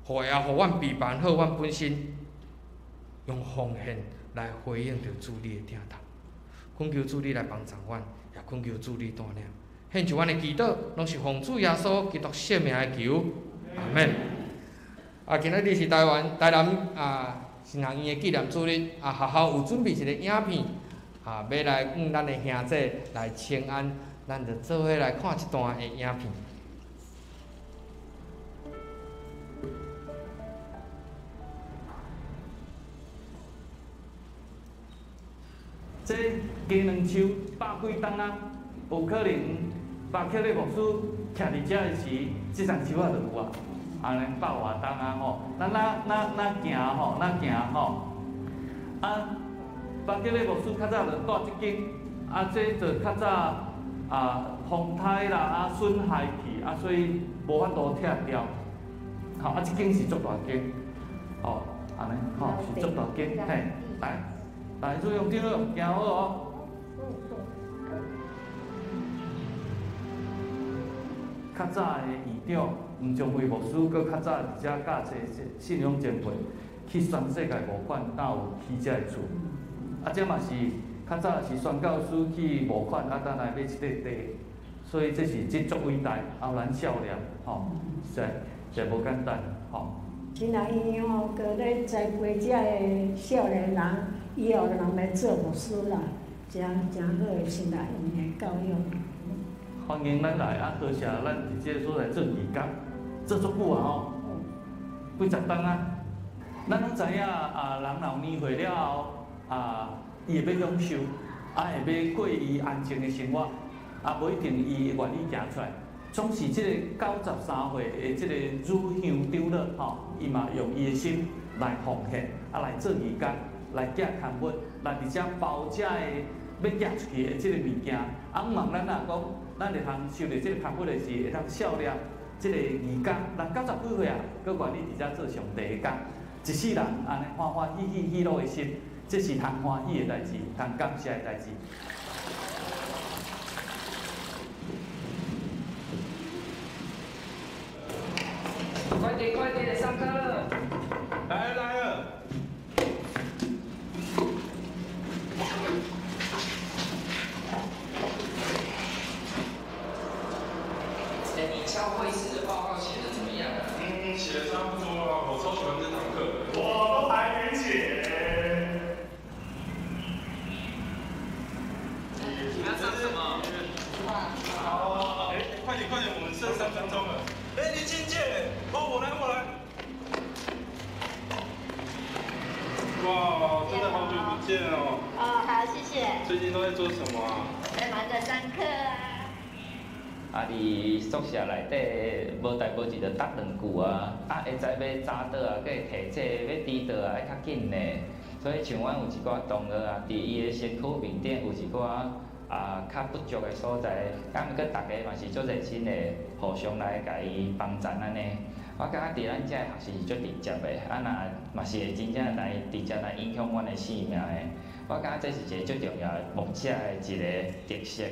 也予阮備辦好阮本身，用奉獻來回應著主你的疼痛。懇求主你來幫助阮，也懇求主你帶領。獻上阮的祈禱，攏是奉主耶穌基督聖名來求，阿們。啊，今仔日是台灣台南啊神學院的紀念主日，啊，學校有準備一個影片，啊，欲來向咱的兄弟來請安，咱就做伙來看這段的影片。這雞卵樹百幾冬啊，有可能巴克禮牧師徛佇遮的時，這叢樹仔就有啊，按呢百外冬啊吼，咱哪哪哪行吼，哪行吼。啊，巴克禮牧師較早就住這間，啊，這就較早啊風颱啦，啊損害去，啊所以無法度拆掉。吼，啊這間是足大間，吼，按呢吼是足大間，嘿，來。來，注用這個，行好哦。較早的院長黃宗輝牧師，閣較早佇遮教冊信仰前輩去全世界募款，才有起這个厝。啊，這嘛是較早是宣教師去募款，啊，等來買這塊地，所以這是這足偉大，啊，咱少年吼，實在實在無簡單，吼。神學院吼，閣咧栽培這个少年人。以後人來做牧師啦，誠誠好的神學院的教育。歡迎咱來啊！多謝咱佇這个所在做義工，做足久啊吼，幾十冬啊。咱攏知影啊，人老年歲了後啊，伊會欲享受，啊會欲過伊安靜的生活，啊無一定伊會願意行出來。總是這個93歲的這個乳香長老吼，伊嘛用伊的心來奉獻，啊來做義工，來寄刊物，來佇遮包遮的欲寄出去的這個物件。啊，毋茫咱若講，咱會通收著這個刊物的時，會當笑念這個義工，人90幾歲啊，閣願意佇遮做上帝的工。一世人按呢歡歡喜喜喜樂的心，這是通歡喜的代誌，通感謝的代誌。快點快點，上課了！來了來了。欸，你教會史的報告寫得怎麼樣啊？嗯，寫得差不多了。我超喜歡這堂課。我都還沒寫。你要上什麼？好，欸，快點快點，我們剩3分鐘了。欸，林金姐，哦，我來我來。哇，真的好久不見哦。哦，好，謝謝。最近都在做什麼啊？在忙著上課啊。啊！佇宿舍內底無代無誌就答兩句啊，啊會知欲早倒啊，閣會提醒欲遲倒啊，愛較緊呢。所以像阮有一寡同學啊，佇伊的身軀面頂有一寡啊較不足的所在，啊毋過逐家嘛是足熱心的，互相來共伊幫贊按呢。我感覺佇咱遮的學習是足直接的，啊若嘛是會真正來直接來影響阮的生命的。我感覺這是一個足重要的牧者的一個特色。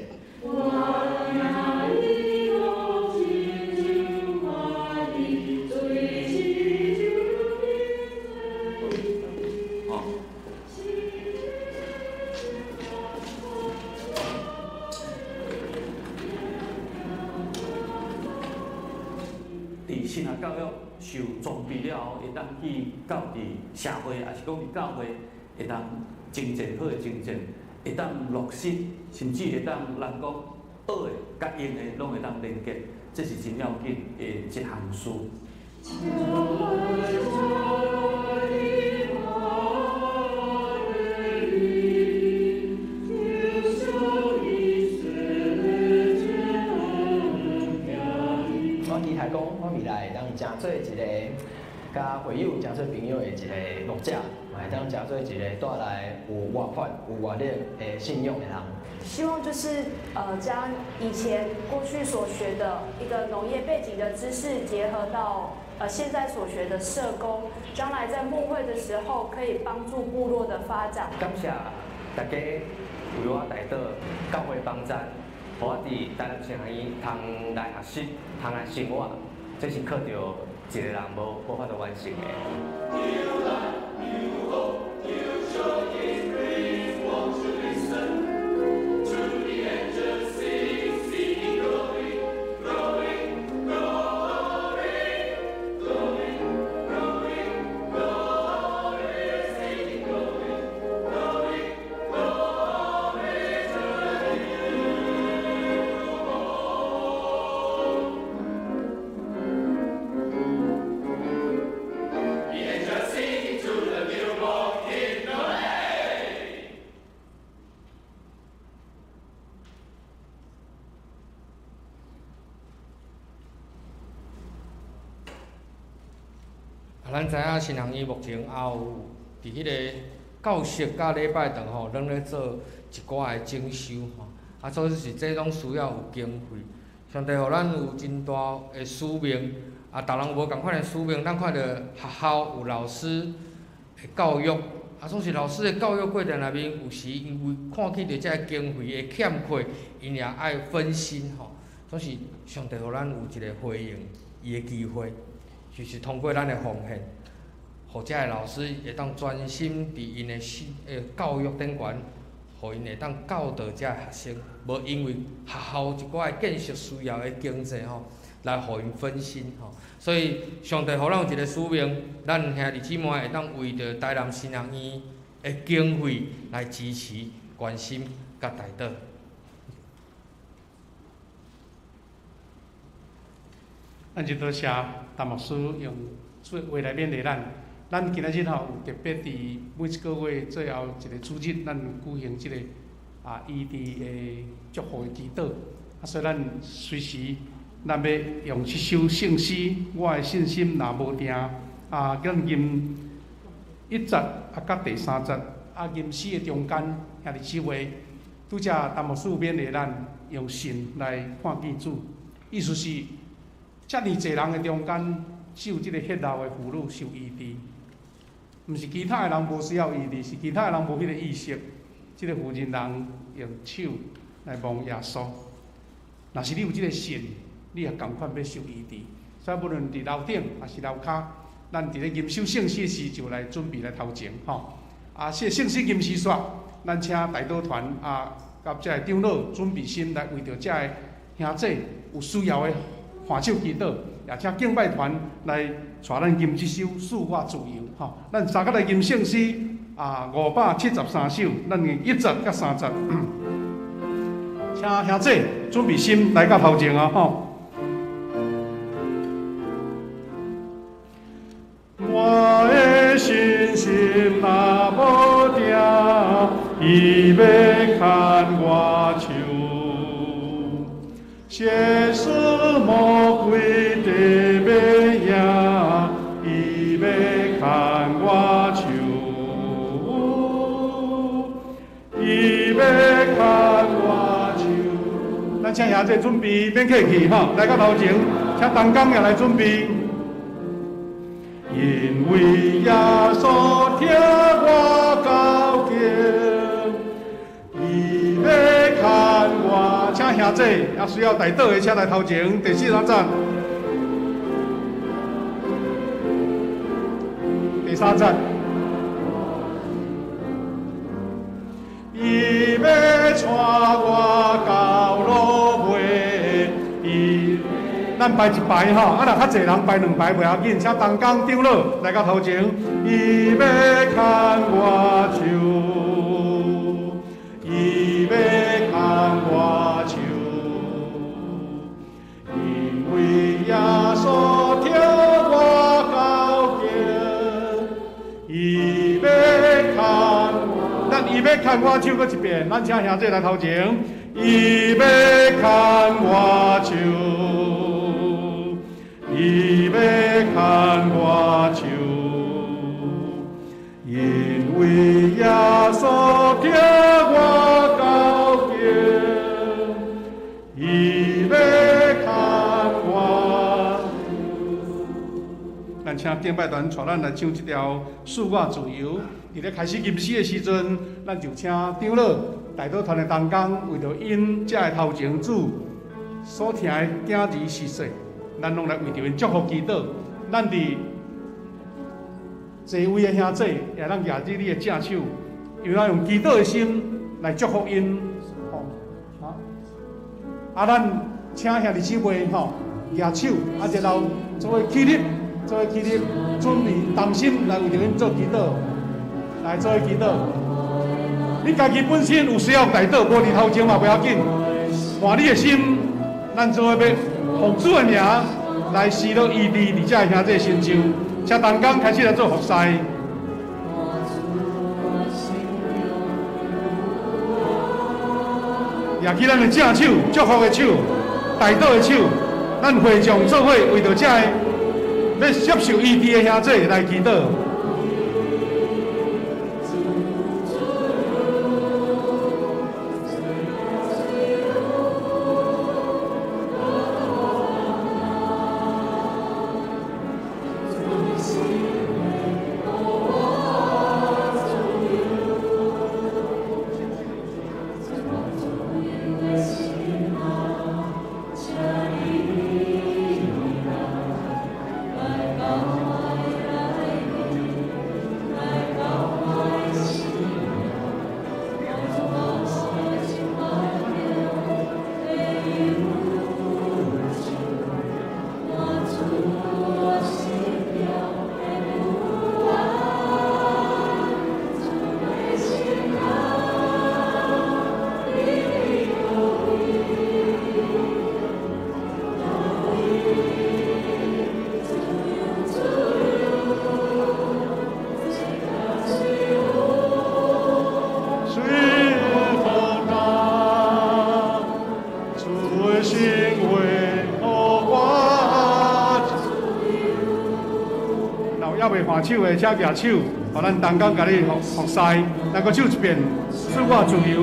佇神學教育受裝備了後，會當去到佇社會，抑是講佇教會，會當精進好的精進，會當落實，甚至會當人講學的佮用的攏會當連結，這是真要緊的一項事。我期待講，我未來會當成做一個佮會友成做朋友的一個牧者，嘛會當成做一個帶來有活潑、有活力的信仰的人。希望就是將以前過去所學的一個農業背景的知識，結合到現在所學的社工，將來在牧會的時候可以幫助部落的發展。感謝大家為我代禱，教會幫贊，予我佇台南神學院通來學習，通來生活，這是靠著一個人無法度完成的。咱知影神學院目前也有佇彼個教室佮禮拜堂吼，攏咧做一寡的整修吼。啊，所以是這攏需要有經費。上帝予咱有真大的使命，啊，逐人有無仝款的使命。咱看著學校有老師的教育，啊，總是老師的教育過程內面，有時因為看見著這个經費的欠缺，𪜶也愛分心吼。總是上帝予咱有一個回應伊的機會，就是通過咱的奉獻，予遮个老師會當專心佇𪜶的教育頂懸，予𪜶會當教導遮个學生，無因為學校一寡的建設需要的經濟吼，來予𪜶分心吼。所以上帝予咱有一個使命，咱兄弟姊妹會當為著台南神學院的經費來支持、關心佮代禱。咱就多謝陳牧師用主話來勉勵咱，咱今仔日吼有特別佇每一個月最後一個主日，咱有舉行這個醫治的祝福的祈禱。所以咱隨時咱欲用這首聖詩，我的信心若無定，咱吟一節佮第三節，吟詩的中間，兄弟姊妹，拄才陳牧師勉勵咱用信來看見主，意思是遮爾濟人的中間，只有這个血漏的婦女受醫治，毋是其他的人無需要醫治，是其他的人無彼个意識。這个婦人人用手來摸耶穌，若是你有這个信，你也仝款欲受醫治。所以無論佇樓頂抑是樓跤，咱佇咧吟修聖詩時就來準備來頭前吼。這聖詩吟詩煞，咱請代禱團佮遮个長老準備心來為著遮个兄弟有需要的按手祈禱，也請敬拜團來帶咱吟這首《賜我自由》吼。咱三個來吟聖詩573首，咱用一節佮三節。請兄弟準備心來到頭前啊吼。我的信心若無定，伊欲牽我手。邪事魔鬼得欲贏，伊欲牽我手，伊欲牽我手。咱請兄弟準備，免客氣吼，來到頭前，請同工也來準備。因為耶穌疼我到極，伊欲牽我。請兄弟也需要代禱的，請來頭前第四節。第三節。伊欲帶我到落尾，伊。咱排一排吼，若較濟人排兩排袂要緊，請同工長老來到頭前，伊欲牽我手，伊欲牽我手，因為耶穌疼我到極，伊欲牽，咱伊欲牽我手閣一遍，咱請兄弟來頭前，伊欲牽我手。伊欲牽我手，因為耶穌疼我到極，伊欲牽我。咱請敬拜團帶咱來唱這條《賜我自由》。佇咧開始吟詩的時陣，咱就請長老、代禱團的同工，為著𪜶遮的頭前主所疼的囝兒逝世。咱攏來為著𪜶祝福祈禱。咱佇座位的兄弟，也通舉起你的正手，用咱用祈禱的心來祝福𪜶。吼，咱請兄弟姊妹吼，舉手，然後做伙起立，做伙起立，準備同心來為著𪜶做祈禱，來做伙祈禱。你家己本身有需要代禱，無佇頭前嘛袂要緊，換你的心，咱做伙欲奉主的名來施落醫治佇遮兄弟身上，請同工開始來做服侍。舉起咱的正手，祝福的手，代禱的手，咱會眾做伙為著遮个欲接受醫治的兄弟來祈禱。看手的，请举手，予咱同工共你服侍。来，阁唱一遍，赐我自由。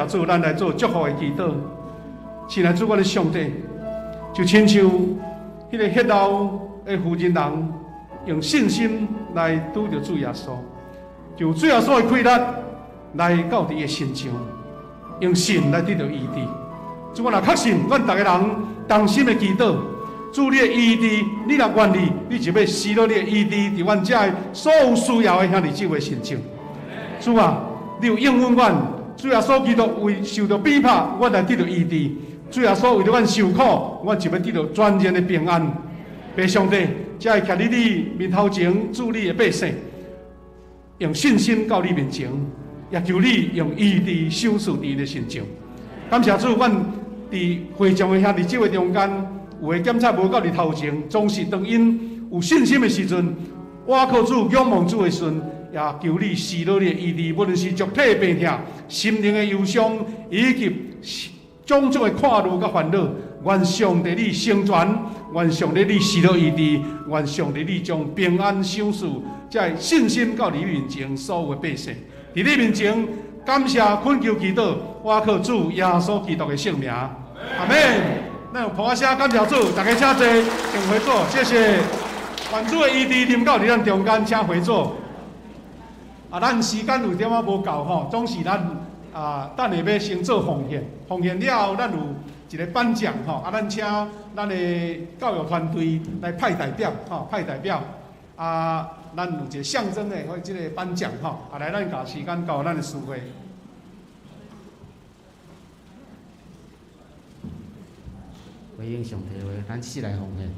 主，咱來做祝福的祈禱。親愛主，阮的上帝，就親像彼个血漏的婦人人，用信心來拄著主耶穌，就主耶穌的氣力來到佇伊的身上，用信來得著醫治。主，我若確信，阮逐个人同心的祈禱，主你的醫治，你若願意，你就欲施落你的醫治，佇阮遮的所有需要的兄弟姊妹身上。主啊，你有應允阮。主耶穌基督為受著逼迫，阮來得著醫治；主耶穌為著阮受苦，阮就欲得著全然的平安。父上帝，才會徛佇你面頭前，主你的百姓，用信心到你面前，也求你用醫治賞賜佇𪜶的身上。感謝主，阮佇會眾的兄弟姊妹中間，有的檢測無到佇頭前，總是當𪜶有信心的時陣，倚靠主、仰望主的時陣，也求你施落你的醫治，無論是肉體的病痛、心靈的憂傷，以及種種的困擾佮煩惱，願上帝你成全，願上帝你施落醫治，願上帝你將平安賞賜，才會信心到你面前所有的百姓，佇你面前感謝懇求祈禱，倚靠主耶穌基督的聖名，阿們。咱用噗仔聲感謝主，大家請坐，請回座，謝謝。願主的醫治臨到佇咱中間，請回座。啊，咱時間有點仔無夠吼，總是咱啊，等下欲先做奉獻，奉獻了後，咱有一個頒獎吼，啊，咱請咱的教育團隊來派代表吼，派代表啊，咱有一個象徵的或這個頒獎吼，啊，來，咱共時間交咱的司會。回應上帝話，咱四來奉獻。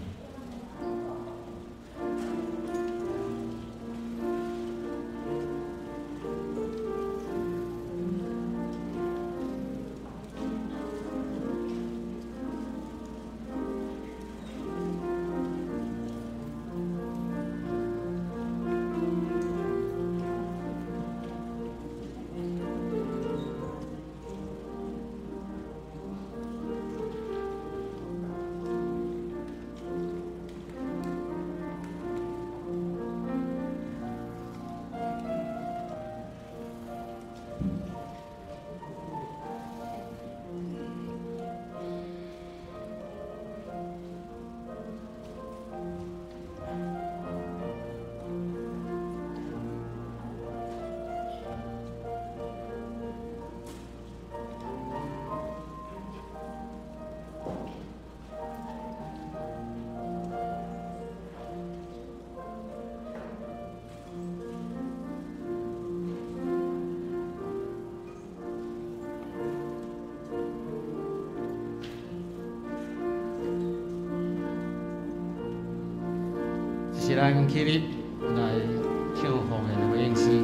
是咱起立來唱奉獻的回應詩。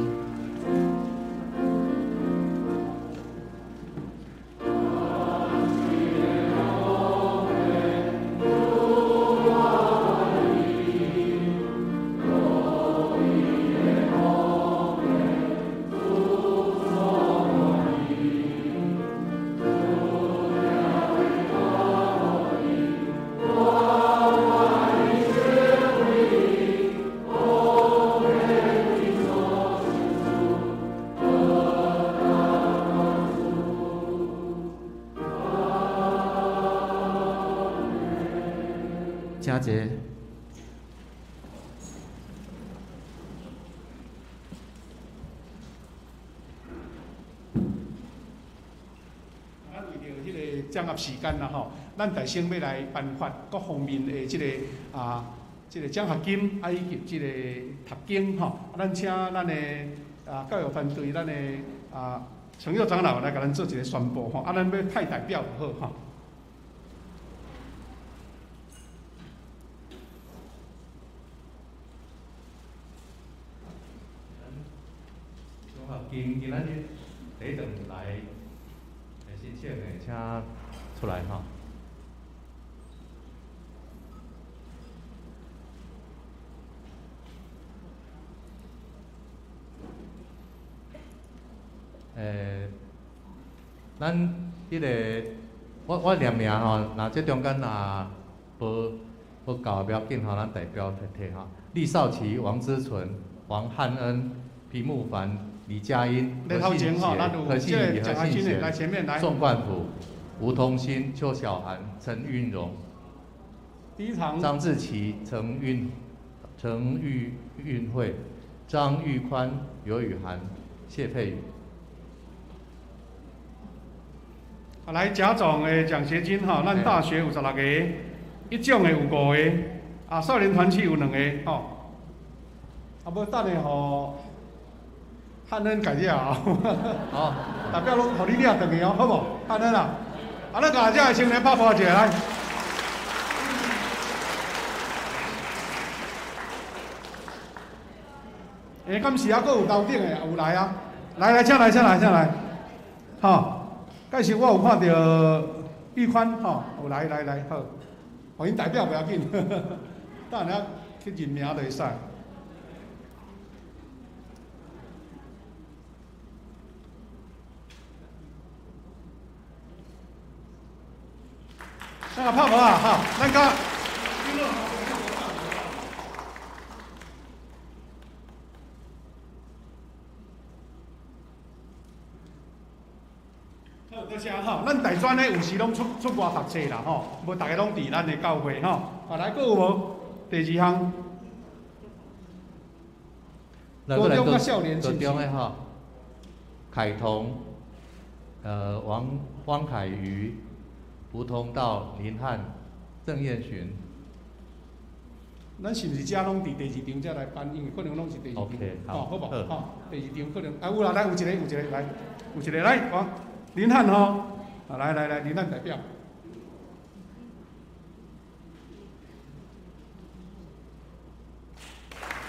我誠濟。咱為著彼个掌握時間啦吼，咱大先欲來頒發各方面的這个啊，這个獎學金啊，以及這個讀經吼。咱請咱的啊教育團隊，咱的啊陳佑長老來共咱做一个宣布吼。啊，咱欲派代表就好吼。獎學金今仔日第一頓來申請的，請出來吼。咱彼个，我念名吼，若這中間若無夠，不要緊吼，咱代表提提吼。李少奇、王之純、王漢恩、皮慕凡、李佳音、何信傑、何信儀、何信賢、宋冠甫、吳同心、邱小涵、陳運榮、張志奇、陳玉運慧、張玉寬、劉雨涵、謝佩宇。來，甲種的獎學金吼，咱大學有16個，一種的有5個，啊，少年團契有2個吼。啊，無等下予漢恩家了哦。好，代表攏予你領轉去哦，好無？漢恩啊，啊，咱共這个青年拍破一下來。欸，敢是猶閣有頭頂的，有來啊？來來，請來，請來，請來，吼。蓋時我有看著玉寬吼，有來來來好，予𪜶代表袂要緊，等下去認名就會使。咱來拍無啊？吼，咱甲。好，多謝吼。咱大專的有時攏出外讀冊啦吼，無逐个攏佇咱的教會吼。啊，來，閣有無？第二項。高中佮少年是毋是？高中的吼，凱彤，王凱瑜、吳同道、林漢、鄭彥尋。咱是毋是遮攏佇第二場才來頒？因為可能攏是第二場。 OK，好，好無？吼，第二場可能啊有啦，來有一個，有一個來，有一個來，王林漢吼，啊來來來，林漢代表。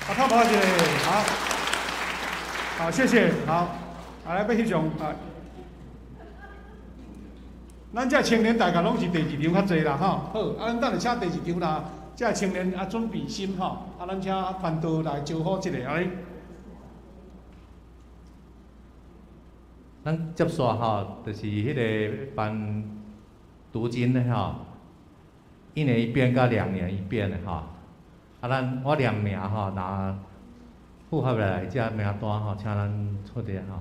啊，拍無一個，好，好，謝謝，好，啊來欲翕相啊。咱這青年大概攏是第二場較濟啦，吼，好，啊，咱等下請第二場啦，這青年啊準備心吼，啊，咱請團隊來招呼一下安呢。咱接續吼，就是彼个辦讀經的吼，一年一遍佮2年一遍的吼。啊，咱我念名吼，若符合來這名單吼，請咱出來吼。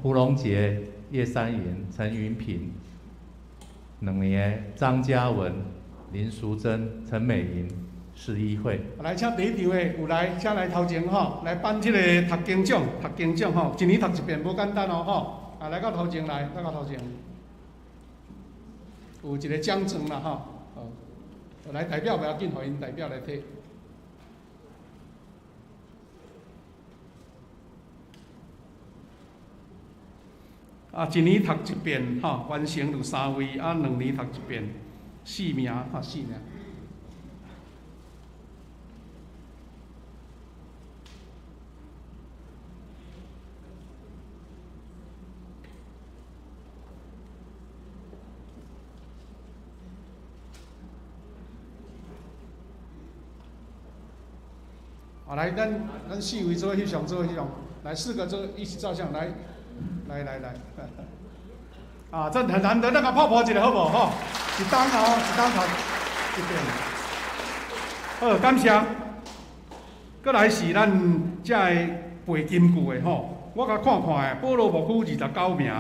胡龍杰、葉三銀、陳雲平，2年張嘉文、林淑珍、陳美瑩、施一慧。來，請第一場的有來，請來頭前吼，來頒這个讀經獎，讀經獎吼，一年讀一遍無簡單哦吼。啊，來到頭前來，來到頭前，有一个獎狀啦吼，好，來代表袂要緊，予𪜶代表來提。啊，一年讀一遍吼，完成有3位，啊，2年讀一遍，4名，吼，4名。啊，來，咱4位做翕相，做翕相，來4個做一起照相，來，來來來，啊，這很難得，咱共拍破一下好無吼？一檔哦，一檔讀一遍。好，感謝。閣來是咱這个背金句的吼，我共看看的，保羅牧區29名，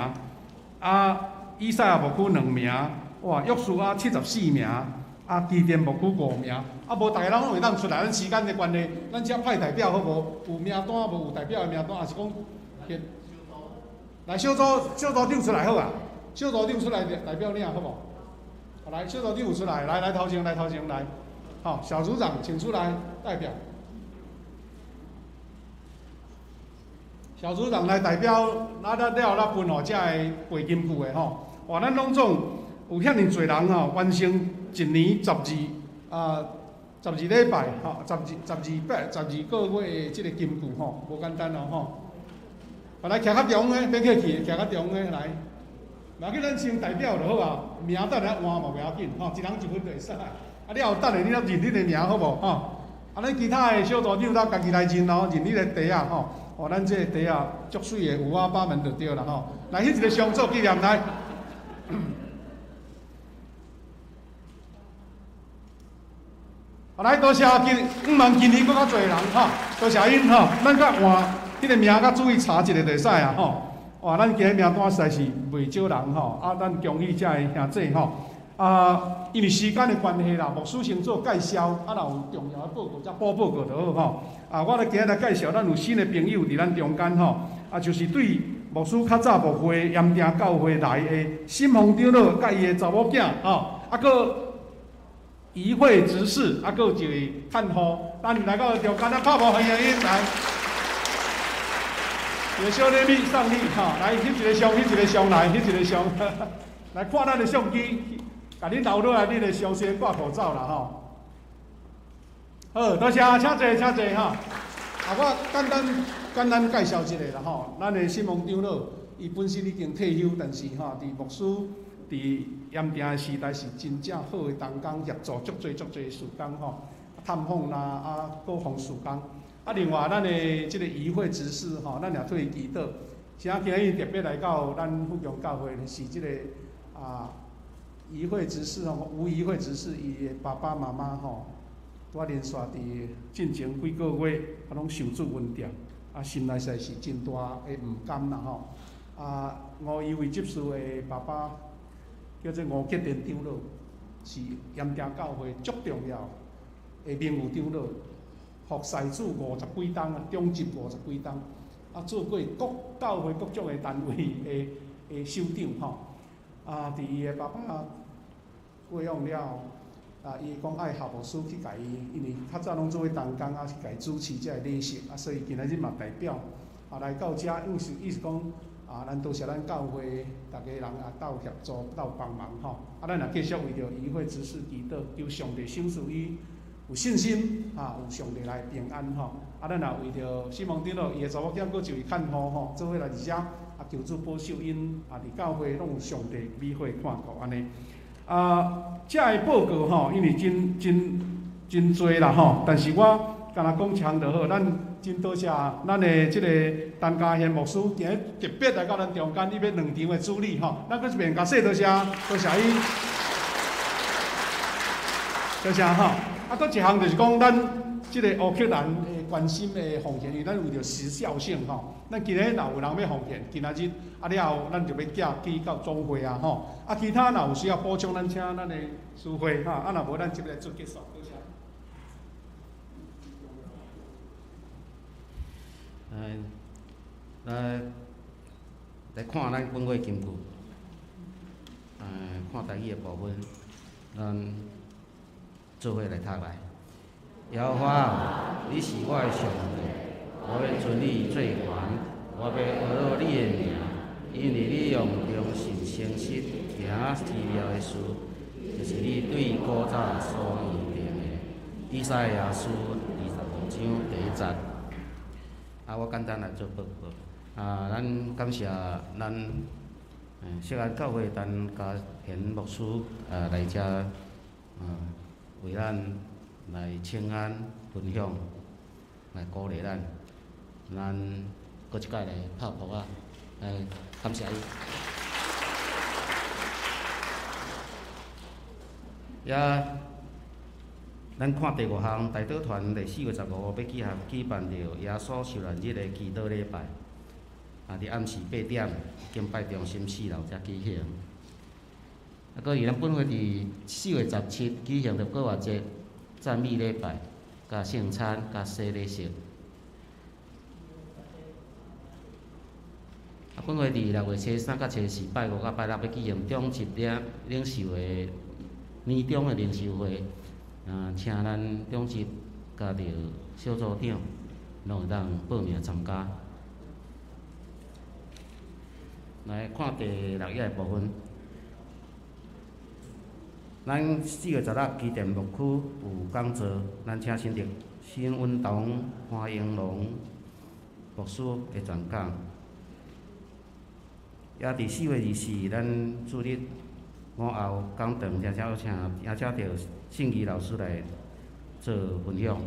啊，以賽亞牧區2名，哇，約書亞74名，啊，基甸牧区五名，啊，无逐个人拢会当出来，咱时间的关系，咱只派代表好无？有名单无？有代表的名单，抑是讲，来小组小组长出来好啊，小组长出来代表领好无？来，小组长有出来，来来头前来头前来，好，小组长请出来代表。小组长来代表，咱咱了后咱分予遮个背金句的吼。哇，咱拢总有遐尔济人吼，完成一年12礼拜吼，十二拜12个月的这个金句吼，无简单哦吼。啊，来徛较中的，别客气，徛较中的来。无要紧，咱先代表就好啊，名等下换嘛袂要紧，吼，一人一份就会使。啊，了后等下你来认你的名好无？吼，啊，咱其他的小组长咱家己来认哦，认你的袋仔吼。哦，咱这个袋仔足媠的，五花八门就对啦吼。来，彼一个相做纪念来。来，多谢今，毋茫今年阁较济人吼，多谢𪜶吼，咱阁换彼个名，阁注意查一下就会使啊吼。哇，咱今日名单实在是袂少人吼，啊，咱恭喜遮个兄弟吼。啊，因为时间的关系啦，牧师先做介绍，啊，若有重要的报告才补报告就好吼。啊，我来今日来介绍，咱有新的朋友伫咱中间吼，啊，就是对牧师较早牧会盐埕教会来的新丰长老佮伊的查某囝吼，啊，阁议会执事，啊，阁有一位看护，咱来到中间，咱拍鼓欢迎𪜶来。一个小礼物送你吼，来，翕一个相，翕一个相来，翕一个相，来看咱的相机，共恁留落来，恁的相先挂口罩啦吼。好，多谢，请坐，请坐吼。啊，我简单简单介绍一下啦吼。咱的新蒙长老，伊本身已经退休，但是吼，伫牧师伫盐埕的时代是真正好的同工，协助足济足济事工吼，探访啦，啊，各方事工。啊，另外咱的这个议会执事吼，咱也替伊祈祷。今今日特别来到咱富强教会，是这个啊议会执事吼，吴议会执事伊的爸爸妈妈吼，拄仔连续伫进前几个月，啊，拢受主恩典，啊，心内实在是真大的毋甘啦吼。啊，吴议会执事的爸爸叫做吴吉田长老，是盐埕教会足重要的名誉长老。服侍主50几冬啊，中职50几冬，啊，做过各教会各种的单位的的首长吼。啊，伫伊的爸爸过往了后，啊，伊讲爱校牧师去共伊，因为较早拢做伙同工，啊，去共伊主持这个礼式，啊，所以今仔日嘛代表啊来到遮，意思意思讲啊，咱多谢咱教会逐家人啊斗协助、斗帮忙吼。啊，咱也继续为著议会执事祈祷，求上帝赏赐伊有信心，啊，有上帝来平安吼。啊，咱也为著新蒙长老伊的查某囝，阁一位看护吼，做伙来伫遮，啊，求主保守𪜶，啊，伫教会拢有上帝美好的看顾按呢。啊，遮个报告吼，因为真真真济啦吼，但是我干焦讲一项就好，咱真多谢咱的这个陈嘉贤牧师，今日特别来到咱中间，伊欲两场的主礼吼，咱阁一遍共说多谢，多谢伊，多谢吼。啊，阁一项就是讲，咱这个乌克兰的关心的奉献，因为咱为著时效性吼，咱今日若有人欲奉献，今仔日啊了后，咱就欲寄寄到总会啊吼。啊，其他若有需要补充，咱请咱的司会吼。啊，若无咱这边来做结束。多谢。来来看咱本月金句，看台语的部分，咱做伙来读来。耶和华，你是我的上帝，我欲尊你做悬，我欲呵咾你的名，因为你用良心诚实行奇妙的事，就是你对古早所预定的。以赛亚书25章第1节。啊，我简单来做报告。啊，咱感谢咱锡安教会陈嘉贤牧师啊来遮啊为咱来请安分享，来鼓励咱，咱阁一摆来拍噗仔，来感谢伊。也，咱看第5项，代祷团伫4月15日欲举行举办著耶稣受难日的祈祷礼拜，啊，伫暗时8点，敬拜中心4楼遮举行。啊，閣是咱本會佇4月17舉行著復活節讚美禮拜、佮聖餐、佮洗禮式。啊，本會佇6月初3佮初4拜五佮拜六欲舉行長執領領袖的年終的領袖會，啊，請咱長執佮著小組長攏會當報名參加。來看第六頁的部分，咱4月16基甸牧區有講座，咱請新竹新溫堂潘英龍牧師的傳講。也佇4月24，咱主日午後講堂，也請邀請著信義老師來做分享。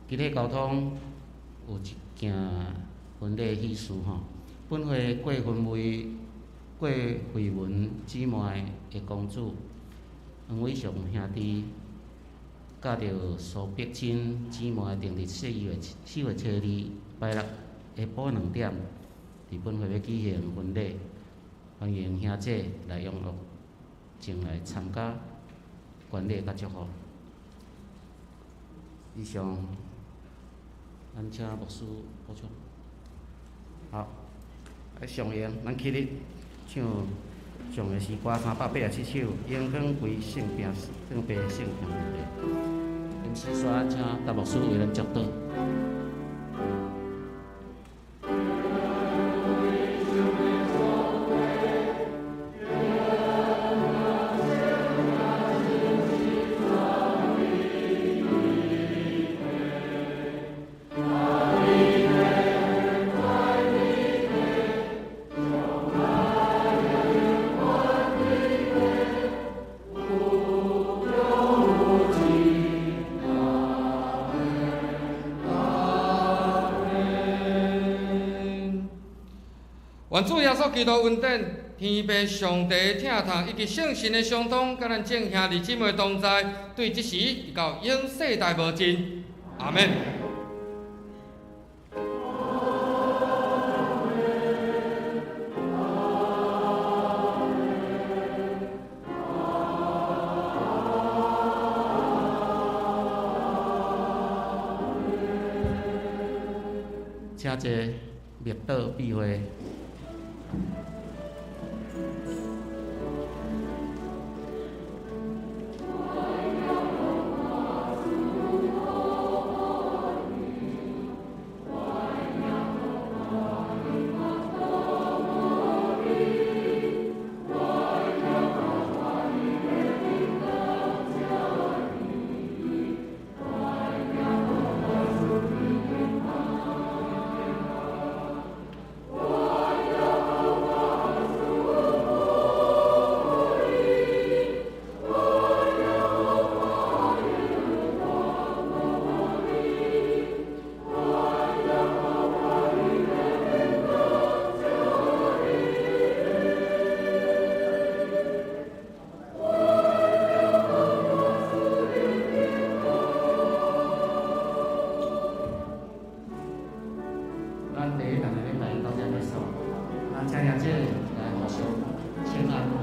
今日交通有一件婚禮喜事吼。本會郭芬慧、郭惠文姊妹的公子黃偉雄兄弟，佮著蘇碧珍姊妹訂佇4月初2拜六下晡2點，佇本會欲舉行婚禮，歡迎兄姐來踴躍前來參加觀禮佮祝福。以上，咱請牧師補充。好。上演，咱起立唱上的詩歌387首，榮光歸聖平，聖父聖平弟。臨時煞請陳牧師為咱祝禱。愿主耶稣基督恩典、天父上帝的疼痛以及圣神的相通，佮咱众兄弟姊妹同在，对这时直到永世代无尽。阿们。请坐，默祷闭会。咱第一堂的禮拜到這結束，咱請兄姐來互相請安。